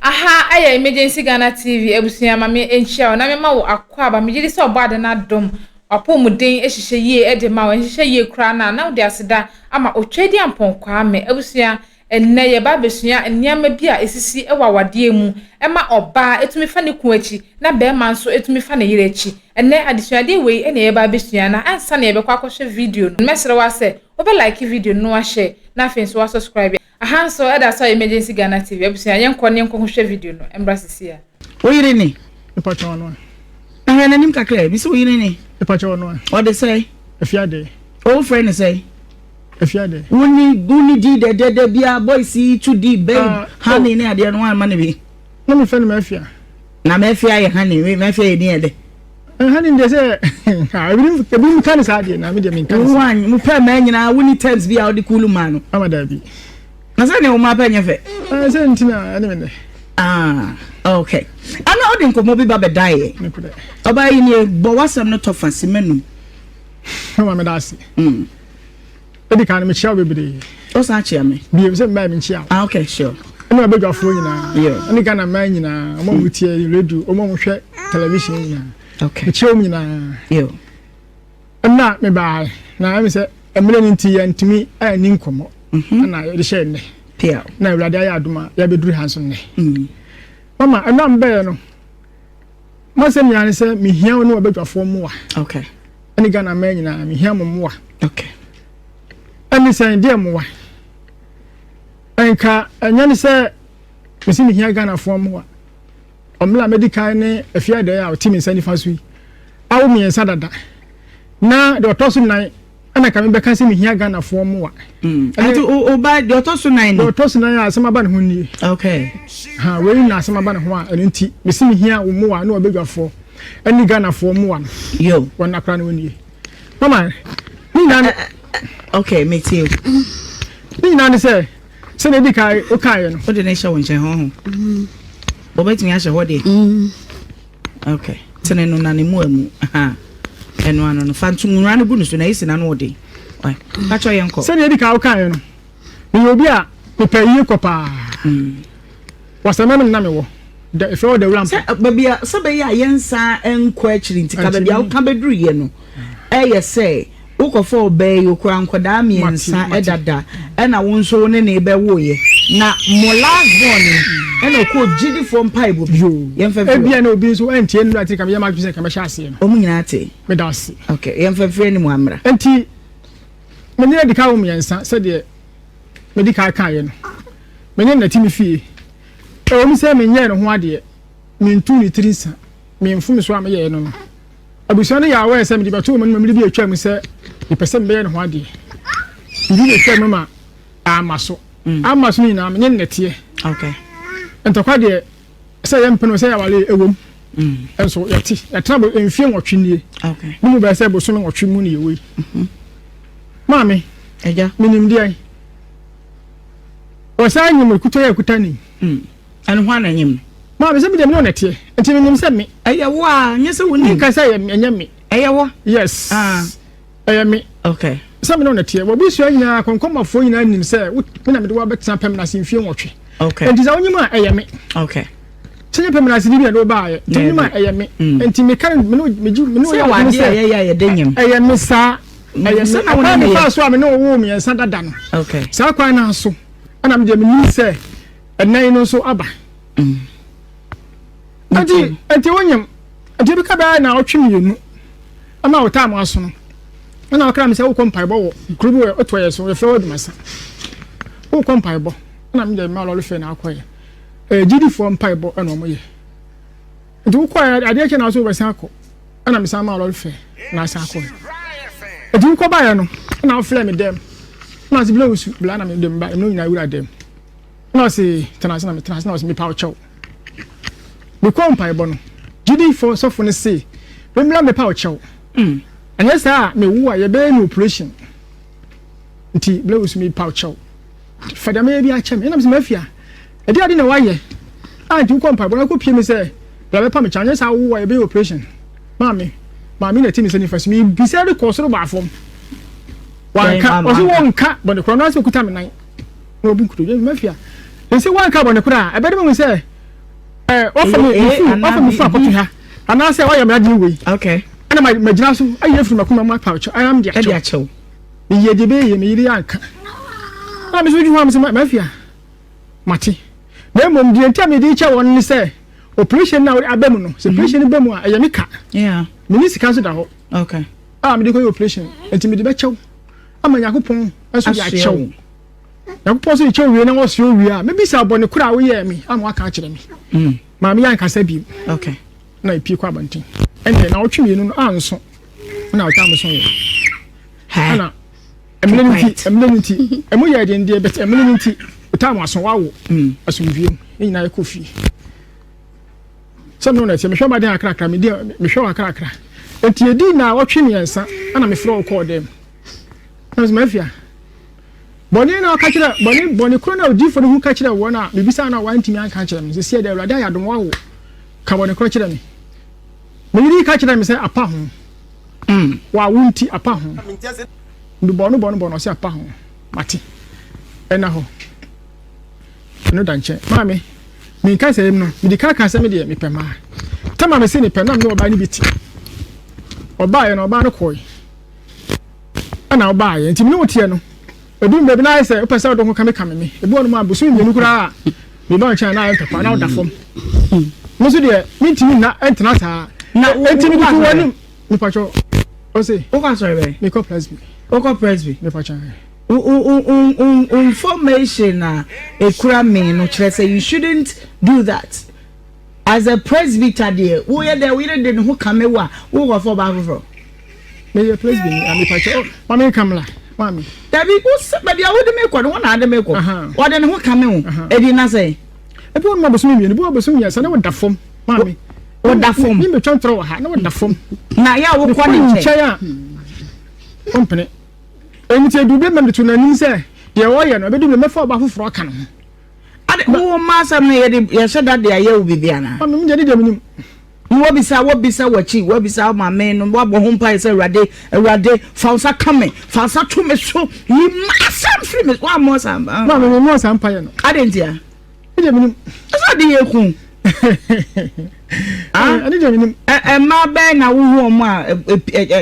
Aha ɛyɛ Emergency Ghana TV abusua ma me nhyia wo na me ma wo akwaaba. Megye di sɛ ɔbɔ ade no adom w'apɔmuden hyehyɛ yie de ma wo. Ɛnhyehyɛ yie koraa no a na wode aseda ama Otwedeampɔn Kwame. Abusua, ɛnnɛ yɛba abɛsua nneɛma bi a ɛsisi wɔ awadeɛ mu ɛma ɔbaa tumi fa ne kunu akyi na barima nso tumi fa ne yere akyi. Ɛnnɛ adesuadeɛ wei na yɛba abɛsua na ansa na yɛbɛkɔ akɔhwɛ video no, mɛsrɛ wo ara sɛ wobɛ like video no na wahyɛ na afei nso wa subscribe. Aha nso ɛda so a Emergency Ghana TV abusua yɛnkɔ ne yɛnkɔ hwɛ video no ɛmbra sisi a. Wo yere ni? Mepakyɛ ɔno a. Ahwɛ n'anim kakra bi sɛ wo yere ni? Mepakyɛ ɔno a. Ɔde sɛe? Afiade. O frɛ ne sɛe? Afiade. Woni woni di dɛdɛdɛ bia boys yi to di babe ah, honey oh. ne adeɛ no ama ne bi. Na me fɛ no mafia. Na mafia yɛ honey mafia yɛ din yɛ dɛ. Honey deɛ sɛ ebinom ebinom ka ne saa deɛ na me deɛ menka ne saa. Wan mo pɛ mmaa nyinaa wo ni terms bi a wode kulu maa no. Ama daabi. Na sɛ ne wo maa pɛ nyɛ fɛ. Ɛɛ sɛ nti na ɛne me nɛ. Ah okay. Ana wode nkɔmmɔ bi ba bɛdaeɛ. Ɔbaa yi nie bɔ w'asɛm no tɔ fa si m'anum. Mama meda ase. Mm. Edi kan no mekyia wo bebree. O san kyia me. Bio sɛ mmaa menkyia wo. Ah okay sure. Ɛne abadwafoɔ nyinaa. Yeah. Ɛne Ghana mmaa nyinaa. Ɔmo a ɔmo tie radio, ɔmo a ɔmo hwɛ television nyinaa. Okay. Mekyia wɔn nyinaa. Yo. Ɛna mebaa na ɛmi sɛ mmerɛ no nti yɛntumi anni nkɔmmɔ. Mhm. Ɛna yɛde hyɛ nnɛ. Pia. Na Awurade ayɛ adom a yɛabɛduru ha nso nnɛ. Mm. Mama ɛna mbɛɛ no masɛm nyinaa ne sɛ mehia wo ne wabadwafoɔ mmoa. Okay. Ɛne Ghana mmaa nyinaa mehia mo mmoa. Okay. Ɛne sɛn deɛ mmoa. Ɛnka ɛnyɛ ne sɛ mesi mehia Ghanafoɔ mmoa. Ɔmmerɛ a mɛdi kan ne afie adɛɛ a ɔte me nsa nifa so yi awo mmiɛnsa dada na deɛ ɔtɔ so nan ɛna ka mebɛka sɛ mehia Ghanafoɔ mmoa. Mm. Ɛnti ɔba deɛ ɔtɔ so nan no? Deɛ ɔtɔ so nan a asɛm aba ne ho nie. Okay. Ha wei na asɛm aba ne ho a ɛno nti mesi mehia wo mmoa ne ɔbadwafoɔ ɛne Ghanafoɔ mmoa no. Yo. Wɔn akora no nie. Mama ne nyinaa ne. Okay, metie o. Ne nyinaa ne sɛ sɛdeɛ edi kan wokaeɛ no. Wode ne hyɛ wo nkyɛn hɔ ho. Wɔbɛtumi ahyɛ hɔ deɛ. Mm. Okay. Tene no na ne mu amu. Ɛno ano no fa ntunwura no gu no so na esi na no ɔden. Pakyɛ yɛn kɔ. Sɛdeɛ edi kan wokaeɛ no meyɛ obi a mepɛ yie kɔ paa. Mm. Wasɛmɛ no na mewɔ. Da efɛ wɔ dawura mpa. Sɛ baabi a sɛ bɛyɛ a yɛnsan nkɔ akyiri nti ka baabi a woka bɛduru yɛ no ɛyɛ sɛ Wokɔfa ɔbaa yi, okura nkwadaa mmiɛnsa dada, ɛna wo nso wo ne no bɛwoeɛ. Na mo last born yi, ɛna ɔkɔɔ gyidifoɔ mpaebɔ bi. Yɛmfa mfiri hɔ. Ebia na obi nso antie nnura nti ka meyɛ m'adwene sɛ nka mɛhyɛ aseɛ no. Wɔn nyinaa te. Meda ase. Okay, yɛmfa mfiri anim ha mmra. Nti, me ne no adi ka wo mmiɛnsa sɛdeɛ medi kan kaeɛ no. Me ne no na ɛte me fie. Ɛwɔ mu sɛ menyɛɛ ne ho adeɛ, mentuu ne tiri nsa, me mfomsoɔ a meyɛeɛ no no. Abusua no yɛ aware sɛ mede bɛto wɔn anim mmere bi a atwam sɛ mepɛ sɛ mebɛyɛ ne ho adeɛ. Biribi bɛtwam mu ma amma so. Mm. Amma so no nyinaa menye no nɛteɛ. Okay. Ntɔkwa deɛ sɛ yɛ mpene sɛ yɛaware ɛwom. Mm. Nso yɛte yɛtena bo mfie nwɔtwe nie. Okay. Ne mu bɛyɛ sɛ bosome nwɔtwe mu ne yɛwɔ yi. Mm-hmm. Maame, Agya. menim deɛn. Wɔsan nyim kuta yɛ kuta ni. Mm. Ɛno hwan na ɛnyim no? Maame sɛ mi deɛ mi ne wo na ɛteɛ nti mi nim sɛ me. Ɛyɛ wo a nyɛ sɛ wo nim. Nka sɛ ɛyɛ ɛnyɛ me. Ɛyɛ wo. Yes. Ah. Ɛyɛ me. Okay. Sɛ mi ne wo na ɛteɛ w'abusua nyinaa kɔnkɔnmafoɔ nyinaa nim sɛ wo me na mede wo abɛtena pɛm na ase mfie nwɔtwe. Okay. Nti sɛ wonyim a ɛyɛ me. Okay. Sɛ nyɛ pɛm na ase bi na ɛde wo baayɛ. Nti wonyim a ɛyɛ me. Mm. Nti mi ka me ne me gye me ne wo Sɛ yɛ wɔ adwene adeɛ a sɛ yɛyɛ a yɛde nyim. ɛyɛ me saa. Ɛyɛ me. Sɛ na wo ne Ɛkwan me mi yɛ. fa so a me ne wo woo mmiɛnsa dada no. Okay. Saa kwan no so ɛna me deɛ me nim sɛ ɛnan no nso aba. Nti nti wonyim nti ebi ka bɛyɛ na ɔtwe mmienu ɛma wo taam aso no ɛna ɔkra mi sɛ wokɔ mpaebɔ wɔ kuro bi wɔ ɔtɔ yɛ so yɛfrɛ wɔ adumasa wokɔ mpaebɔ ɛna mi deɛ mma lɔre fɛ na akɔ yɛ ɛyɛ gyidifoɔ mpaebɔ ɛna ɔmo yɛ nti wokɔ yɛ adeɛ kyɛ na ɔso wɔbɛsan akɔ ɛna mi san ma lɔre fɛ na asan akɔ yɛ nti wokɔ baeɛ no ɛna ɔfrɛ mi dɛm ɛna ɔsi bila wusu bila na mi de mba ɛmu nyinaa wura dɛm. Ɛna ɔse tena ase na metena ase na ɔse mepa wo kyɛw. Mekɔɔ mpaebɔ no, gyidifo sɔfo no se memmra mmepa wo kyɛw. Mm. Ɛnyɛ saa a mewu a yɛbɛyɛ me operation. Nti bla wusu mepa wo kyɛw. Fa deɛ mɛyɛ bi akyɛ me. Ɛna mese mafia. Ɛde ade na wayɛ. A nti wokɔ mpaebɔ no akɔpie me sɛ bla bɛpa me kyɛw. Anyɛ saa wowu a yɛbɛyɛ operation. Maame, maame na ɛte me sɛ nifa so. Mebisa de kɔɔ soro baa fam. Wanka, ɔse wɔnka bɔne korɔ no asɛ okuta me nan. Na obi nkutodwe mafia. Ese wanka bɔne korɔ a, ɛbɛde mahu sɛ. Ɛɛ wafa me me funu wafa me funu akɔto ha anaasɛ wayɛ me adeɛ wei. Okay. Ɛna ma magyina so ayi afiri m'akoma mu apa ɔkyɛw ayam de akyɛw. Ɛde akyɛw. Meyɛ deɛ ɛbɛyɛ yie me yere anka. Ɛna me nso dwi ho a me sɛ mafia mate. Na mmom deɛ nti a mede kyɛ wɔn ne sɛ operation na aba mu no sɛ operation no ba mu a ɛyɛ me ka. Yeah. Me ne sika nso da hɔ. Okay. A mede kɔyɛ operation nti mede bɛkyɛw ama Nyankopɔn nso de akyɛw. Nyankopɔn sɛ yɛkyɛ wie na wɔsoɛ wie a, mɛbisa bɔne korɔ a woyɛɛ me ama waka akyerɛ me. Mm. Maame yɛ ankasa bio. Okay. Na epie kɔ abɔnten. Ɛnna na ɔtwe mmienu no anso. Na ɔtaa mo so yɛ. Ɛna ɛmene no nti, ɛmene no nti, ɛmu yɛ den deɛ bɛtɛ ɛmene no nti, ɔtaa mo aso wawo mm. asomdwie mu. Ne nyinaa yɛkɔ fie. Sɛ me na ɛteɛ, mehwɛ ɔba den akrakra, medi mehwɛ wɔ akrakra. Nti edi na ɔtwe mmiɛnsa, ɛna mefrɛ wo kɔɔ dɛm. Na mesɛ mafia. Bɔne na ɔka kyerɛ, bɔne, bɔne korɔ na odiyifoɔ no hu ka kyerɛ wɔn a mebisaa no a wɔantumi anka ankyerɛ me. Seesei deɛ Awurade ayɛ adom wawo, ka bɔne korɔ kyerɛ me. Me yere yi ka kyerɛɛ me sɛ apa ho. Mm. Wawo nti apa ho. Mebɔɔ no bɔ no bɔ no ɔsɛ apa ho. Mate. Ɛna hɔ. Ɛno da nkyɛn. Maame, menka sɛ no, mede ka ka sɛ me deɛ mepɛ maa. Tama me se mepɛ na me ne ɔbaa no bi te. Ɔbaeɛ no ɔbaa no kɔe. Ɛna ɔbaeɛ nti mene wo teɛ no ɛduru baabi na ayɛ sɛ wopɛ sɛ wode ho kamekame me ebi wɔ nom a bosome mmienu koraa a meba nkyɛn na ayɛ ntɔkwa na woda fam me nso deɛ mentumi nna ɛntena saa na enti mede to w'anim mepatwɔ ɔse wokɔ asɔre bɛn mekɔ presby wokɔ presby mepatwɔ information a ekura me no kyerɛ sɛ you shouldn't do that As a presbyter deɛ, woyɛ dɛ wo yere de ne ho kame wo a, wokɔfa ɔbaa foforɔ. Meyɛ presby ni, amepa kyɛ, oh, ma me nka mmra, maame. Dabi, wo sɛ baabi a wode me kɔ no, wo na ade me kɔ. Ɔde ne ho kame wo, ɛdi na sɛn? Ebi wɔ no ma bosome mmienu, ebi wɔ bosome mmiɛnsa, na woda fam, maame. Woda fam. Me mbɛtwa ntorɔ wɔ ha, na woda fam. Na yɛ a wokɔ ne nkyɛn a, ɔmpene. Ɛno nti edu bi ma meto n'anim sɛ deɛ ɔyɛ no, ɛbɛdu bi mɛfa ɔbaa foforɔ aka ne ho. Ade wo mma asɛm no yɛde yɛhyɛ da de ayɛ wo biribi anaa? Maame mi deɛ ne deɛ menim. Wabisa wabisa w'akyi wabisa wo maame no wabɔ ho mpaeɛ sɛ awurade awurade fa wo nsa ka me fa wo nsa to me so yi ma asɛm firi me wammɔ saa mpa. Maame mi mmɔ saa mpaeɛ no. Ade ntia. Ne deɛ menim. Ɛsɛ ade yɛ ku. Ɛne deɛ menim. Mmaa bɛn na wohu wɔn a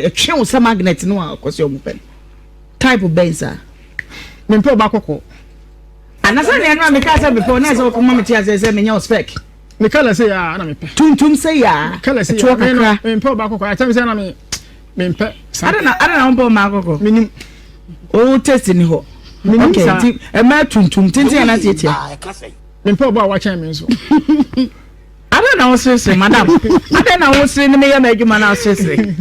ɛtwe wo sɛ magnet no a ɔkɔ sɛ wɔn pɛ no type bɛn saa. Mempɛ ɔbaa kɔkɔɔ. Anasa nea no a mekaa sɛ mepɛ na ɛsɛ wɔkɔma mete aseɛ sɛ menyɛ wo spec. Me kala sɛ yaa na mepɛ. Tuntum sɛ yaa. Kala sɛ yaa. Kakra. Mempɛ ɔbaa kɔkɔɔ. Akyɛm sɛ na me mempɛ saa. Ada na ada na wompɛ ɔbaa kɔkɔɔ. Menim. O taste ni hɔ. Menim okay, saa. Nti ɛmɛ tuntum tenten anaa tietia. Mempɛ ɔbaa wakyɛn me nso. Adɛn na woseresere, madam? Adɛn na wosere ne meyɛ m'adwuma na woseresere?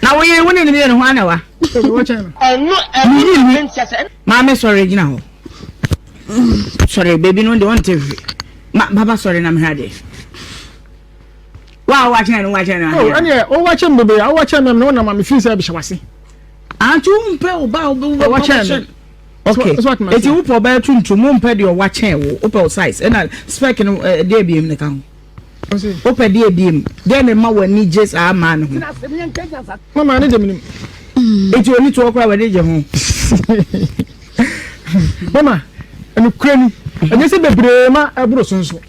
Na wo yere wo ne ne mmienu ho ana wa? Maame sɔre gyina hɔ. Sɔre beebi no deɛ ɔnte hwee. Ma baba sɔre na mehwɛ adeɛ. Wa wakyɛn no wakyɛn no. Oh, ɛneɛ wowakyɛn me bebree a wowakyɛn me no wonam a mefiri sɛ ɛbɛhyɛ wase. Anti wompɛ wo ba wobɛwakyɛn me. Okay. Eti wopɛ ɔbɛyɛ tuntum wompɛ deɛ ɔwa kyɛn wo wopɛ wo size ɛna spec no ɛdeɛ ebiem ne ka ho. Wopɛ deɛ ebiem deɛ na ɛma w'ani gye saa maa ne ho. Mama ne deɛ menim. Eti oni toɔ koraa w'ani gye ho. Mama ɛnukura ni ɛnyɛ sɛ bebree ma ɛboro so nso.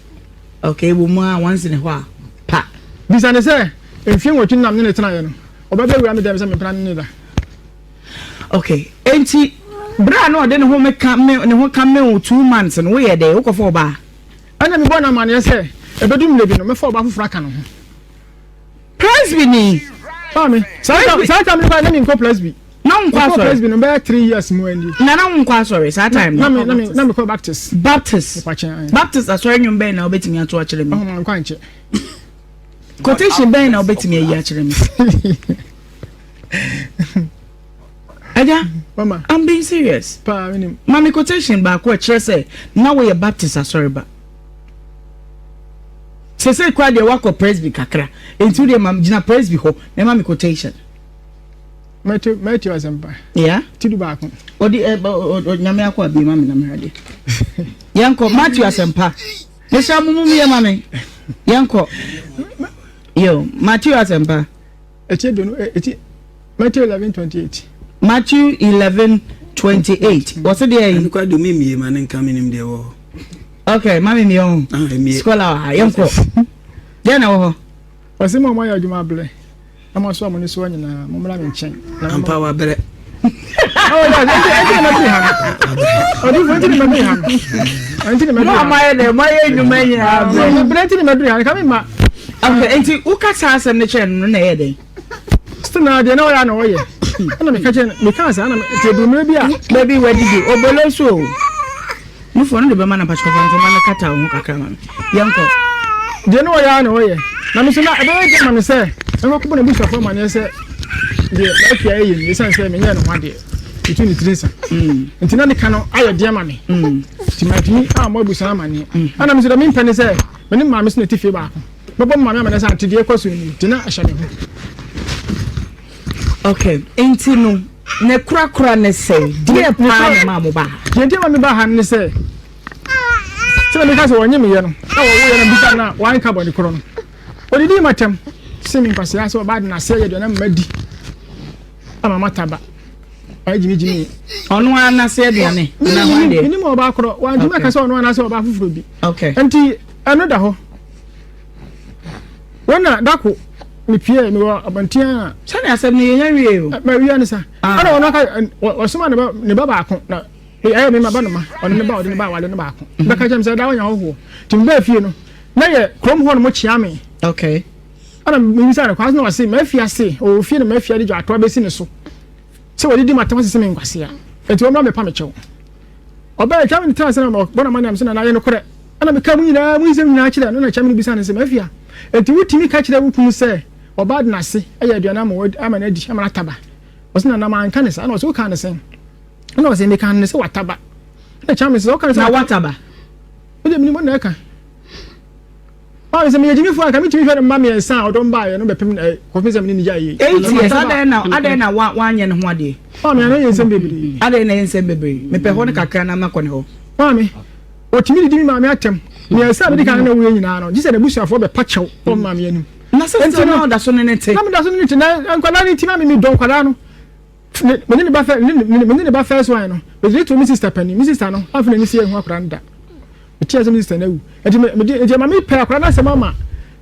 Okay wɔ mu a once in a while pa. Bisa ne sɛ mfie nwɔtwe nam ne ne tenaeɛ no ɔbɛbɛwura me dɛm sɛ mempena ne ne da. Okay, enti bere a na ɔde ne ho meka me ne ho ka me wo 2 months no woyɛ dɛ wokɔfa ɔbaa? Ɛna mebɔ no amanneɛ sɛ ɛbɛdu mmerɛ bi no mɛfa ɔbaa foforɔ aka ne ho. Presby ni. Maame, saa time saa time no kora na menkɔ Presby. Na wonkɔ asɔre? Mekɔ Presby no bɛyɛ 3 years mu ani. Na na wonkɔ asɔre saa time no? Na me na me na mekɔ Baptist. Baptist. Mepakyɛ. Baptist asɔre nnwom bɛn na wobɛtumi ato akyerɛ me? Ɔho mankɔ ankyɛ. Quotation bɛn na wobɛtumi ayi akyerɛ me? Agya, Mama. I'm being serious. Paa, minim. Mami quotation baako a ɛkyerɛ sɛ na woyɛ Baptist asɔreba. Sese kura deɛ wakɔ Presby kakra. Nti wo deɛ ma gyina Presby hɔ na ma me quotation. Matthew Matthew asɛmpa. Yeah. Ti du baako. Ɔde ɛ ɔ nyame akɔ abie ma me na mehwɛ adeɛ. Yɛnkɔ Matthew asɛmpa. Mesra mo mu yɛ ma me. Yɛnkɔ. Yo, Matthew asɛmpa. Eti aduonu eti Matthew 11:28. Matthew 11:28. Wɔsi deɛ yi. Ɛnu kura de omi mie ma ne nka mi nim deɛ wɔ hɔ. Ok, mami mi ɔn. Ah, Scholar wɔ ha, yɛnkɔ. Deɛ na wɔ hɔ? Ɔse mo a moayɛ adwuma abrɛ na moasoa mo nnesoa nyinaa, mommra me nkyɛn. Ampa wabrɛ. Mo a moayɛ dɛ moayɛ nnwuma nyinaa brɛ. Brɛ nti na maduru ha no, ka me ma. Okay, nti woka saa asɛm no kyerɛ no no na ɛyɛ dɛn? Still na deɛ na ɔyɛ a na ɔyɛ. Ɛna meka kyerɛ no, meka saa na nti ɛduru mmerɛ bi a. Baby wadidi, obolo nso o. Nufoɔ no de bɛma no mpakyɛ fa ntoma no kata wo ho kakra ma me. Yɛnkɔ. Deɛ na ɔyɛ a na ɔyɛ. Na me nso na ɛbɛyɛ den ma me sɛ mɛkɔbɔ n'abusuafoɔ amaneɛ sɛ deɛ m'afie ayɛ yɛ ni ɛsiane sɛ menyɛɛ ne ho adeɛ. Metu ne tiri nsa. Nti na ne ka no ayɛ den ama me. Nti mantumi ammɔ abusua no amaneɛ. Ɛna me nso deɛ mempɛ ne sɛ me ne maame so na ɛte fie baako. Mɛbɔ me maame amaneɛ sɛ ante deɛ ɛkɔ so ni. Nti na ɛhyɛ me ho. Okay, nti no ne korakora ne sɛ deɛ paa na maa mo ba ha. Deɛ nti ma me ba ha ne sɛ sɛ meka sɛ wɔnye meyɛ no na wɔwoyɛ no bisa no a wanka bɔne korɔ no ɔdidii matam se me nkwasea sɛ ɔbaa de n'aseɛ yɛ aduane ama madi ama mataba ɔyɛ gyimigyimi ɔno ara n'ase aduane menim ɔbaa korɔ wantumi aka sɛ ɔno ara n'ase ɔbaa foforɔ bi nti ɛno da hɔ Wɔn na dako mepie mewɔ abɔnten a. Sɛnea asɛm no yɛnya wie o. Ma wia ne sa. Ah. Ɛna wɔn aka wɔsoma ne ba ne ba baako na ɛyɛ me ma ba no ma ɔne ne ba ɔde ne ba awale no baako. Mhm. Bɛka kyɛm sɛ da wɔnya hɔhoɔ. Nti mebɛɛ fie no na yɛ kurom hɔ no mo kyea me. Okay. Ɛna mebisa no kwase na wɔse mafi ase ɔwɔ fie na mafi ade dwa ato abɛsi ne so. Sɛ wɔde di matam asese me nkwasea. Nti wɔmmra mepa me kyɛw. Ɔbɛɛ twa me tena ase na ɔbɔ na ma ne am sɛ na na yɛ nokorɛ. Ɛnna mekaa mu nyinaa mu nsɛm nyinaa kyerɛɛ no, na kyɛm no bisaa no sɛ, Mafia, enti wutumi ka kyerɛ wo kunu sɛ ɔbaa de n'ase ayɛ aduan ama wo ama no adi ama no ataba? Ɔse, Nana, manka no saa. Ɛnna ɔse, Wokaa no sɛn? Ɛnna ɔse, Mekaa no sɛ wataba. Ɛnna kyɛm no sɛ, Woka no sɛ Na wataba? Me deɛ menim ɔna ɛka. Maame sɛ meyɛ gyimifoɔ anka metumi hwɛ ne mma mmiɛnsa a ɔdɔm baeɛ no bɛpem ɛ kɔpem sɛ mene ne gyae yei. 8 years adɛn na adɛn na wanyɛ ne ho adeɛ? Maame ano yɛ nsɛm bebree. Adɛn na ɛyɛ nsɛm bebree? Mepɛ hɔ no kakra na makɔ ne hɔ. Maame Ɔtumi didi me maame atɛm. Nea ɛsɛ a medi kan ne no woeɛ nyinaa no, gye sɛ n'abusuafoɔ bɛpa kyɛw wɔ me maame anim. Na sɛ sɛ na ɔda so ne ne te. Na meda so ne ne te. Na nkwadaa no nti na me medɔ nkwadaa no. Me ne ne ba fɛ me ne ne ba first one no, mede ne too me sister panin. Me sister no amfa n'ani si anhu akwadaa no da. Meteɛ sɛ me sister no awu. Nti me mede nti ɛma mepɛ akwadaa no asɛm ama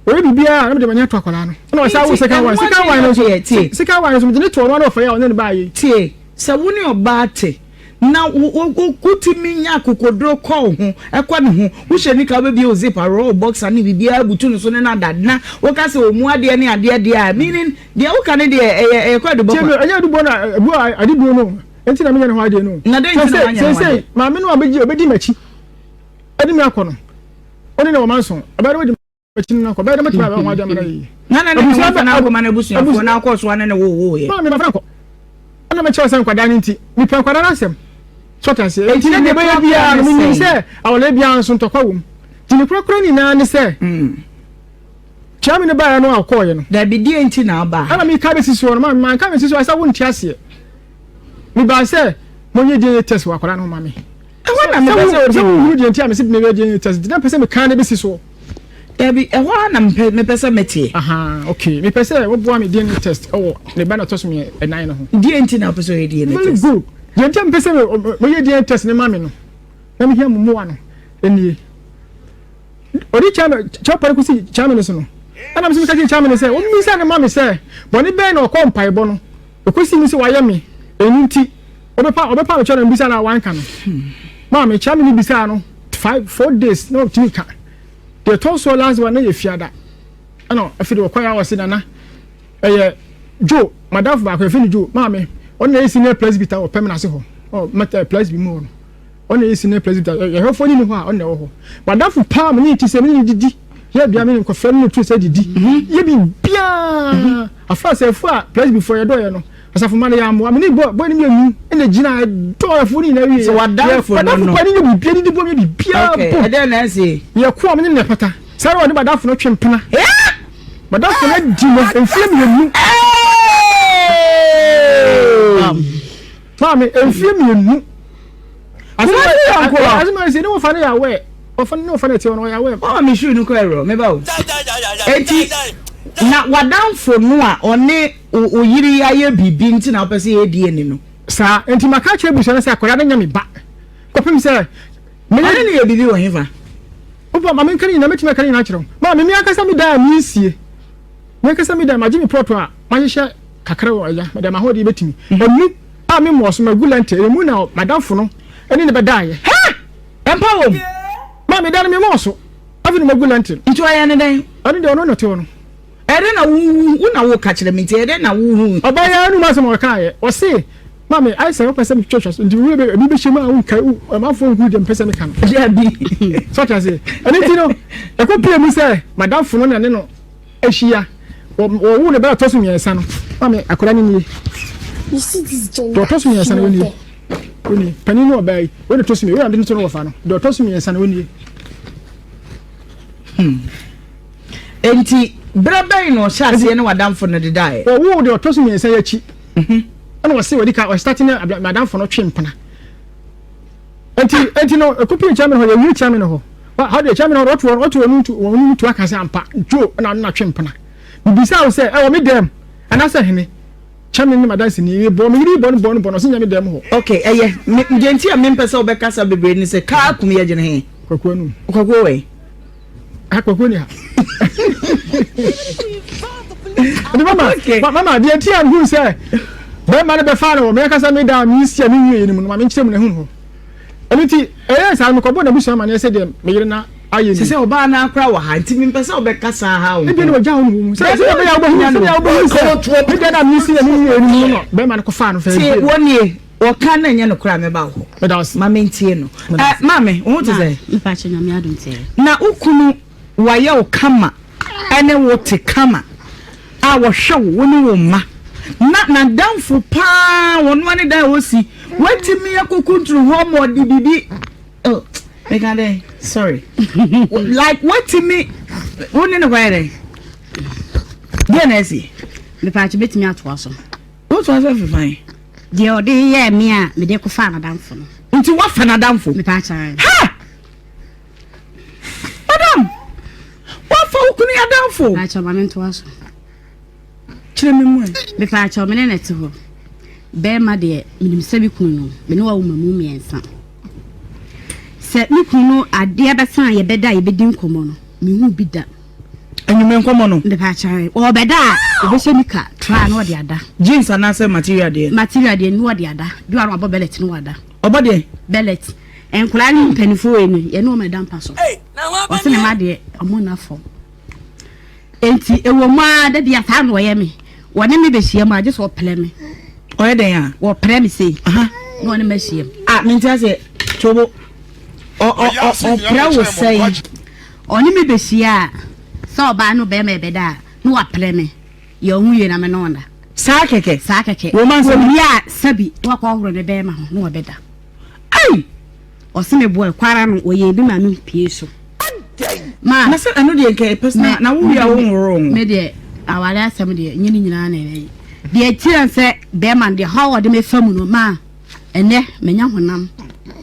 ɔyɛ biribiara na mede m'ani ato akwadaa no. Ɛna ɔsan wo second one. Second one no nso second one no nso mede ne too ɔno ara na ɔfɛe a ɔne ne baeɛ yi. Tie, sɛ wo ne ɔbaa te na wotumi nya akokoduro kɔ wo ho, kɔ ne ho, wohyɛ nika wobɛbie wo zip aworɔ wo boxer ne biribiara butu no so ne no ada na woka sɛ ɔmu adeɛ ne adeɛ deɛ a, meaning deɛ woka ne deɛ ɛyɛ ɛyɛ kɔ adubɔ kwa. Ɛnyɛ adubɔ na ɛbu adebuo no nti na menyɛ ne ho adeɛ no. Na dɛn nti na wanyɛ ne ho adeɛ? Seesei maame no a ɔbɛdi m'akyi ɛde me akɔ no, ɔne ne wɔ manso, ɛbɛyɛ dɛ wadi akyi no nakɔ bɛyɛ dɛ mɛtumi abɛn ho adeɛ amana yie. Na na ne ne wɔfa na akɔma n'abusuafoɔ na akɔ so ne ne wo yɛ. Maame mafa nkɔ ɛna mɛkyerɛ sɛ nkwadaa no nti mepɛ nkwadaa no asɛm sɔta ase nti ne deɛ bɛyɛ biara no menim sɛ awɔlɛ biara nso ntɔkwa wɔ mu nti ne korakora nyinaa ne sɛ kyia me ne baeɛ no a ɔkɔɔyɛ no. Dabi deɛ nti na aba. Ɛna meka bɛsi soɔ no maame manka bɛsi soɔ sɛ wonte aseɛ mebaa sɛ monyɛ DNA test wɔ akwadaa no ho ma me. Ɛhɔ na mepɛ sɛ ɔde. Sɛ wohunu deɛ nti a mese meyɛ DNA test nti na mepɛ sɛ meka ne bɛsi soɔ. Dabi, ɛhɔ ara na mepɛ mepɛ sɛ meteɛ. Aha, okay. Mepɛ sɛ woboa me DNA test ɛwɔ ne ba na ɔtɔ so mmiɛ ɛnan no ho. Deɛ nti na wopɛ sɛ ɔyɛ DNA test? Very good. Deɛ nti a mepɛ sɛ meyɛ DNA test ne ma me no, na mehia mo mmoa no, nie. Ɔde kyɛ kyɛw pare kɔsi kyame no so no, ɛna mesɛ meka kyerɛ kyame no sɛ, ɔmmisa no ma me sɛ, bɔne bɛn na ɔkɔ mpaebɔ no, ɛkɔsi mu sɛ wayɛ me, ɛno nti, ɔbɛpa ɔbɛpa me kyɛw na mbisa no a wanka no. Maame, kyame no bisaa no, 5 4 days na ɔtumi ka. Deɛ ɛtɔ soɔ last one na yɛ fiada ɛna afei de wɔkɔyɛ a wɔse nana ɛyɛ Joe madamfo baako yɛfrɛ no Joe maame ɔno na ɛyɛ senior presbyter wɔ pɛm n'ase hɔ ɔ mɛtɛ presby mu hɔ no ɔno na ɛyɛ senior presbyter yɛhwɛfoɔ ne ni hɔ a ɔno na ɛwɔ hɔ madamfo paa me ne ti sɛ me ne didi yɛ bia me ne nkɔfrɛ no ne tu sɛ didi yɛ biribiaa afra sɛ afu a presbyfoɔ yɛdɔɔyɛ no Asafo mma no yɛ amoa. Me ne bɔ bɔ ne mmienu na gyina dɔ afuo no nyinaa wie. Sɛ wadamfo no no. Wadamfo pa ne nyɛ biribiara didi bɔ nyɛ biribiara bɔ. Ɛdɛn na ɛsi. Yɛ ko a me ne ne pata. Saa na ɔne badamfo no twe mpena. Badamfo no di no mfie mmienu. Maame mfie mmienu. Asɛm a ɛsi ne wɔfa no yɛ awɛ. Wɔfa ne wɔfa no ɛte hɔ no ɔyɛ awɛ. Ɔma me shoe no kɔ ɛrɔ meba o. Eti na wadamfo no a ɔne Wo yere yi ayɛ biribi nti na wopɛ sɛ yɛyɛ DNA no. Saa nti maka akyerɛ abusua no sɛ akwadaa no nyɛ me ba kɔpem sɛ meyɛ. Ɔne no yɛ biribi wɔ hefa? mpo ma menka ne nyinaa, mɛtumi aka ne nyinaa akyerɛ wo. Maame, me ankasa me dan a mensie, me ankasa me dan, magye me prɔto a mahyehyɛ kakra wɔ agya, mede m'ahoɔden bɛtumi. Ɛmu a memmɔɔ so, magu lɛnte, ɛmu na m'adamfo no ne no bɛdaeɛ. Ha! Ɛmpa wɔ mu. Maame, dan no memmɔɔ so, afei na magu lɛnte. Nti ɔyɛ ne dɛn? Ɔno deɛ ɔno na ɔte hɔ no. Ɛdɛn na wo wo na woka kyerɛ me nti ɛdɛn na wohu? Ɔbaa yi ara anum asɛm a ɔkaeɛ, ɔse, Maame, ayɛ sɛ wopɛ sɛ metwitwa so nti wo werɛ ebi bɛhyɛ mu a wonkae wo amanfoɔ nhunu deɛ mepɛ sɛ meka no. Dabi. So ate aseɛ? Ɛno nti no, ɛkɔ pie mu sɛ madamfo no na ne no ahyia. Wɔwoo no bɛrɛ ɔtɔ so mmiɛnsa no. Maame, akwadaa no nie. Deɛ ɔtɔ so mmiɛnsa no ɔnie. Ɔnie. Panin no ɔbaa yi. Wei na ɔtɔ so mmiɛnsa. Wei na ɔde no to no wɔfa no. Deɛ ɔtɔ so mmiɛnsa no ɔnie. Hmm. Enti berɛ bɛn na ɔhyɛ aseɛ ne w'adamfo no dedaeɛ? Wɔwoo deɛ ɔtɔ so mmiɛnsa yi akyi ɛna ɔse wɔdi ka ɔstate ne m'adamfo no twe mpena. Enti enti no ɛkɔpie kyɛme no hɔ yɛwie kyɛme no hɔ ha deɛ kyɛme no hɔ ɔto wɔn ɔto wɔn ntu wɔn ntu aka sɛ ampa dwo ɛna ɔno na twe mpena. Bibisa wo sɛ ɛwɔ me dɛm anaasɛ hene kyɛme ne m'adanseni bɔ me yere bɔ no bɔ no bɔ no ɔse nyɛ me dɛm hɔ. Okay ɛyɛ me deɛ nti a mempɛ sɛ wobɛkasa bebree ne sɛ kaa kum yɛgyene he? Kwaku anum. Kwaku wɔ he? Akpakɔ ni ha. Nti mama, okay. mama deɛ nti a mehu sɛ bɛrima no bɛfa no wɔ me ankasa me da a mensi a menwie no mu no ma menkyerɛ mu na ɛhu hɔ. Ɛno nti ɛyɛ saa mekɔbɔ n'abusua amanneɛ sɛ deɛ me yere na ayɛ ni. Sɛ sɛ ɔbaa no akora wɔ ha nti mempɛ sɛ wobɛkasa ha wo. Ebi na ɔgya wo no wɔ mu. Sɛ sɛ ɛbɛyɛ wobɛhu sɛ wobɛhu sɛ me deɛ na mensi a menwie no mu no bɛrima no kɔfaa no fɛ. Tie wɔnie Wɔka na ɛnyɛ nokorɛ a mɛba wo hɔ. Ma mentie no. Eh, maame, wo ho te sɛ? Mpakyɛ Nyame adom te. Na wo kunu wayɛ wo kama ɛne wo te kama a wɔhwɛ wo, wo ne wo mma. Na n'adamfo paa wɔn ne dan a wɔsi, watumi akɔkunturu hɔ ma ɔde biribi, oh, meka dɛn, sorry. Like watumi, wo ne no kɔyɛ dɛn? Deɛ na asi? Mepaakyɛ bɛtumi atoa so. Wotoa so afiri fan? Deɛ ɔde yɛɛ me a mede kɔfaa n'adamfo no. Nti woafa n'adamfo? Mepa akyɛw. Ha! Madam, woafa wo kunu adamfo? Mepa akyɛw, ma mentoa so. Kyerɛ me mu ɛ. Mepa akyɛw, me ne no te hɔ. Bɛrima deɛ, menim sɛ me kunu no, me ne wawo ma mu mmiɛnsa. Sɛ me kunu no adeɛ bɛsa a yɛbɛda a yɛbɛdi nkɔmmɔ no, mehu bi da. Anwummerɛ nkɔmmɔ no. Mepaakyɛw, ɔɔbɛda a, ɔbɛhyɛ nika tra na ɔde ada. Jeans anaasɛ material deɛ? Material deɛ na ɔde ada. Bi wɔ hɔ a na wabɔ bɛlɛt na wada. Ɔbɔ deɛ? Bɛlɛt. Nkwadaa ne mpanimfoɔ wei no, yɛne wɔn ɛda mpa so. Ɔse ne mma deɛ, wɔn nna fam. Enti ɛwɔ mu ara da bi a saa na ɔyɛ me. Wɔne me bɛhyia mu a, gye sɛ ɔprɛ me. Ɔyɛ dɛn a? Wɔprɛ me sei. Na ɔne me ahyia mu. Ah, mente aseɛ. Tobo. Ɔprɛ wo sɛn? Ɔne me bɛhyia a, sɛ ɔbaa ne ɔbarima rebɛda a, na waprɛ me. Yɛ wo ho yie na me ne wo nna. Saa kɛkɛ? Saa kɛkɛ. Wo ma nsɛm. Ɔwie a, sɛbi, na wakɔhohoro ne bɛrima ho na wabɛda. Ei! Ɔse me boy, kɔ ara no, ɔyɛɛ bi maa me pue so. Ma. Na sɛ ɛno deɛ nka ɛpɛ sɛ na wo wie a wo nhoro wo ho. Me deɛ, aware asɛm deɛ, nyɛ ne nyinaa na ɛyɛ. Deɛ ɛkyerɛ sɛ bɛrima no deɛ, haw a ɔde me fa mu no, ma. Ɛnnɛ manya honam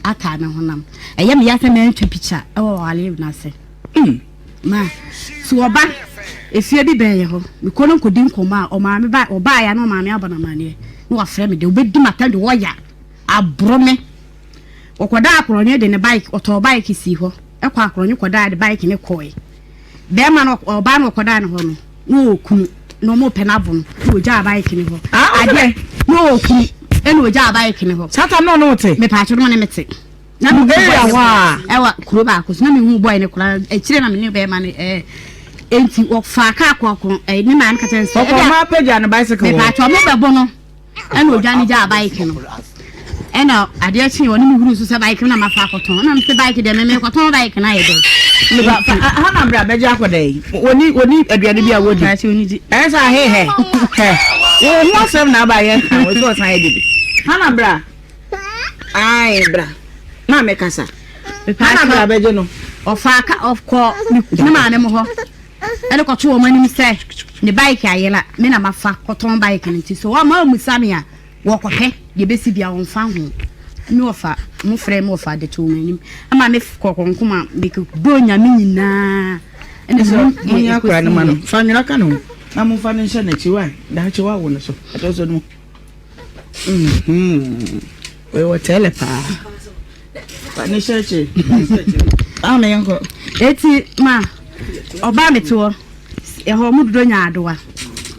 ataa me honam. Ɛyɛ me ya sɛ mantwa pikya wɔ ɔware no ase. Ma so ɔba efie bi bɛn yɛ hɔ. Mekɔ no nkɔdi nkɔmmɔ a ɔmaame ba ɔbaeɛ a na ɔmaame abɔ no amanneɛ na wafrɛ me de wobɛdi m'atɛm de wɔya aborɔ me. Ɔkɔdaa akorɔnwe de ne bike ɔtɔɔ bike sii hɔ ɛkɔ akorɔnwe kɔdaa de bike ne kɔe. Bɛrima no ɔbaa no ɔkɔdaa ne hɔ no na ɔwɔ kunu na ɔmo pɛ n'abo no na ɔgyaa bike ne hɔ. Ah, Adeɛ na ɔwɔ kunu ɛna ɔgyaa bike ne hɔ. Saa tam na ɔne wo te? Mepaakyɛw na ɔne me te. Na me hu boy ne koraa ɛwɔ kuro baako so na me hu boy ne koraa akyire na me ne bɛrima no ɛɛ enti ɔfaa kaa kɔkɔ ɛɛ ne maame kata nsɛ. Ɔkɔ ɔmo apagya ne bicycle wɔ. Mepaakyɛw ɔmo bɛbɔ no. Ɛna odwane gyaa bike no. Ɛna adeɛ kyee ɔne me huru so sɛ bike no na mafa akɔtɔn. Ɛna mese bike deɛ me mekɔtɔn bike no ayɛ dɛn. Meba fa ha na bra bɛgye akɔ dɛn. Wɔni wɔni aduane bi a wɔdi. Paakye oni gye. Ɛyɛ sɛ ahe hɛ hɛ. Wo ho asɛm na aba yɛ ka wo sɛ ɔsan yɛ didi. Ha na bra. Ae bra. Maame kasa. Ha na bra bɛgye no. Ɔfa ka ɔkɔ ne maame mo hɔ. de kɔto wɔn anim sɛ ne bike ayera, me na mafa kɔtɔn bike no nti sɛ wɔama wɔmmisa me a, wɔkɔpɛ deɛ ɛbɛsi bia wɔmfa ho. Me wɔfa, mo frɛ me wɔfa de to wɔn anim ama me kɔ kɔnkoma mekɔdɔ Nyame nyinaa. Ɛna sɛ monyɛ akora no ma no fa nwera ka ne ho na momfa no nhyɛ n'akyi wa daakye wawo no so ɛtɔ so no mu. Wei wɔ tɛlɛ paa. Fa ne hyɛ akyire. Maame yɛnkɔ. Eti ma ɔbaa me te hɔ ɛhɔ ɔmo dodo nya adowa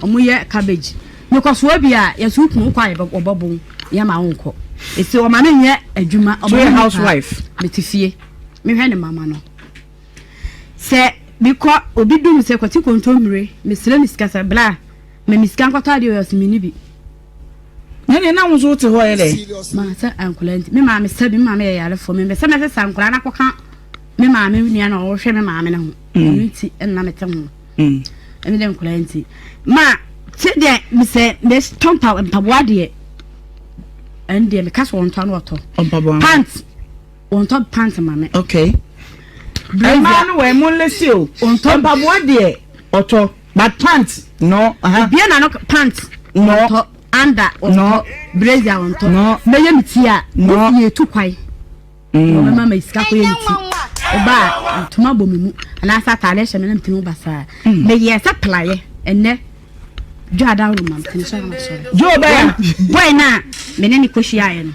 ɔmo yɛ cabbage mekɔ soa bi a yɛsɛ wo kunu wokɔ a wɔbɛbo wo yɛ ma wo nkɔ eti ɔma me nyɛ adwuma ɔma me house wife mete fie mehwɛ ne mama no sɛ mekɔ obi dum sɛ kɔte kontommire mesrɛ ne sika sɛ bla ma me sika nkɔtɔ adeɛ ɔyɛ ɔsɛ menni bi. Na nea na wo nso wote hɔ yɛ dɛ. Ma sɛ nkwadaa nti me maame sɛ me maame yɛ yarefoɔ me sɛ mɛsɛ sa nkwadaa no akɔka me maame nua na ɔhwɛ me maame no ho mm. ɛno nti ɛna mete ho mm. ɛne dɛ nkwadaa nti ma sɛ deɛ mesɛ metɔ mpa mpaboa deɛ ɛno deɛ meka sɛ wɔntɔ ano ɔtɔ pant wɔntɔ pant ma me. Okay. Mmaa no wɔ ɛmo nlesi o. Mpaboa deɛ ɔtɔ. But pant no. Obia na no pant. No. Ɔntɔ under ɔntɔ. No. Brazier ɔntɔ. No. Mɛyɛ me ti a. No. Yɛ tu kwan. Ɔbɛma ma sika kɔyɛ me ti. Ɔba a ntoma bɔ me mu anaasɛ ataade hyɛ me na metumi basaa. Meyɛ sɛ plaeɛ ɛnɛ. Joe adaworo ma metumi sɔre ma sɔre. Joe bɛyɛ. Boy na me ne ne kɔhyiaeɛ no.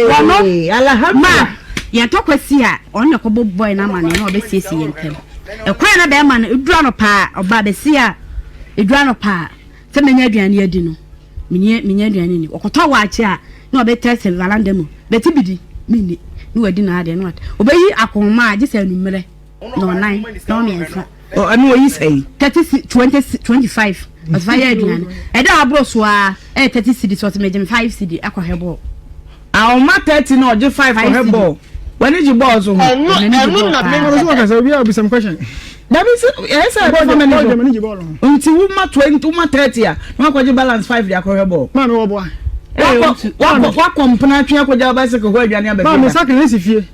Wɔno ma yɛn tɔkwa si a ɔno na ɛkɔbɔ boy no amaneɛ na ɔbɛsiesie yɛn ntam. Ɛkwan na bɛrima no ɛduru anɔpa a ɔba bɛsi a ɛduru anɔpa a sɛ menya aduane adi no menyɛ menya aduane ni ɔkɔtɔ waakye a na ɔbɛtɛ sɛ valanda mu bɛti bidi menni na wadi n'adeɛ na ɔbɛyi akɔnma a gye sɛ anummerɛ na ɔnan na ɔmmiɛnsa. Ɛno oyi sɛn? 30 20 25 ɔsɛ yɛ aduane ɛda aboro so a ɛyɛ 30 cedi so ɔsɛ mɛgye me 5 cedi akɔhwɛ bɔɔl. Ahoma 30 na ɔgye 5 kɔhwɛ bɔɔl. W'ani gye bɔɔl so ho? Ɛno ɛno na me. Ɔno so wɔkasa obi a obisam question. Dabi sɛ ɛyɛ sɛ ɛbɛfa m'ani so. Nti wo ma 20 wo ma 30 a na wakɔgye balance 5 de akɔhwɛ bɔɔl. Maame wɔ boa. Wakɔ wakɔ wakɔ mpena atwe akɔgya bicycle hɔ aduane abɛfie. Maame sakre ne si fie.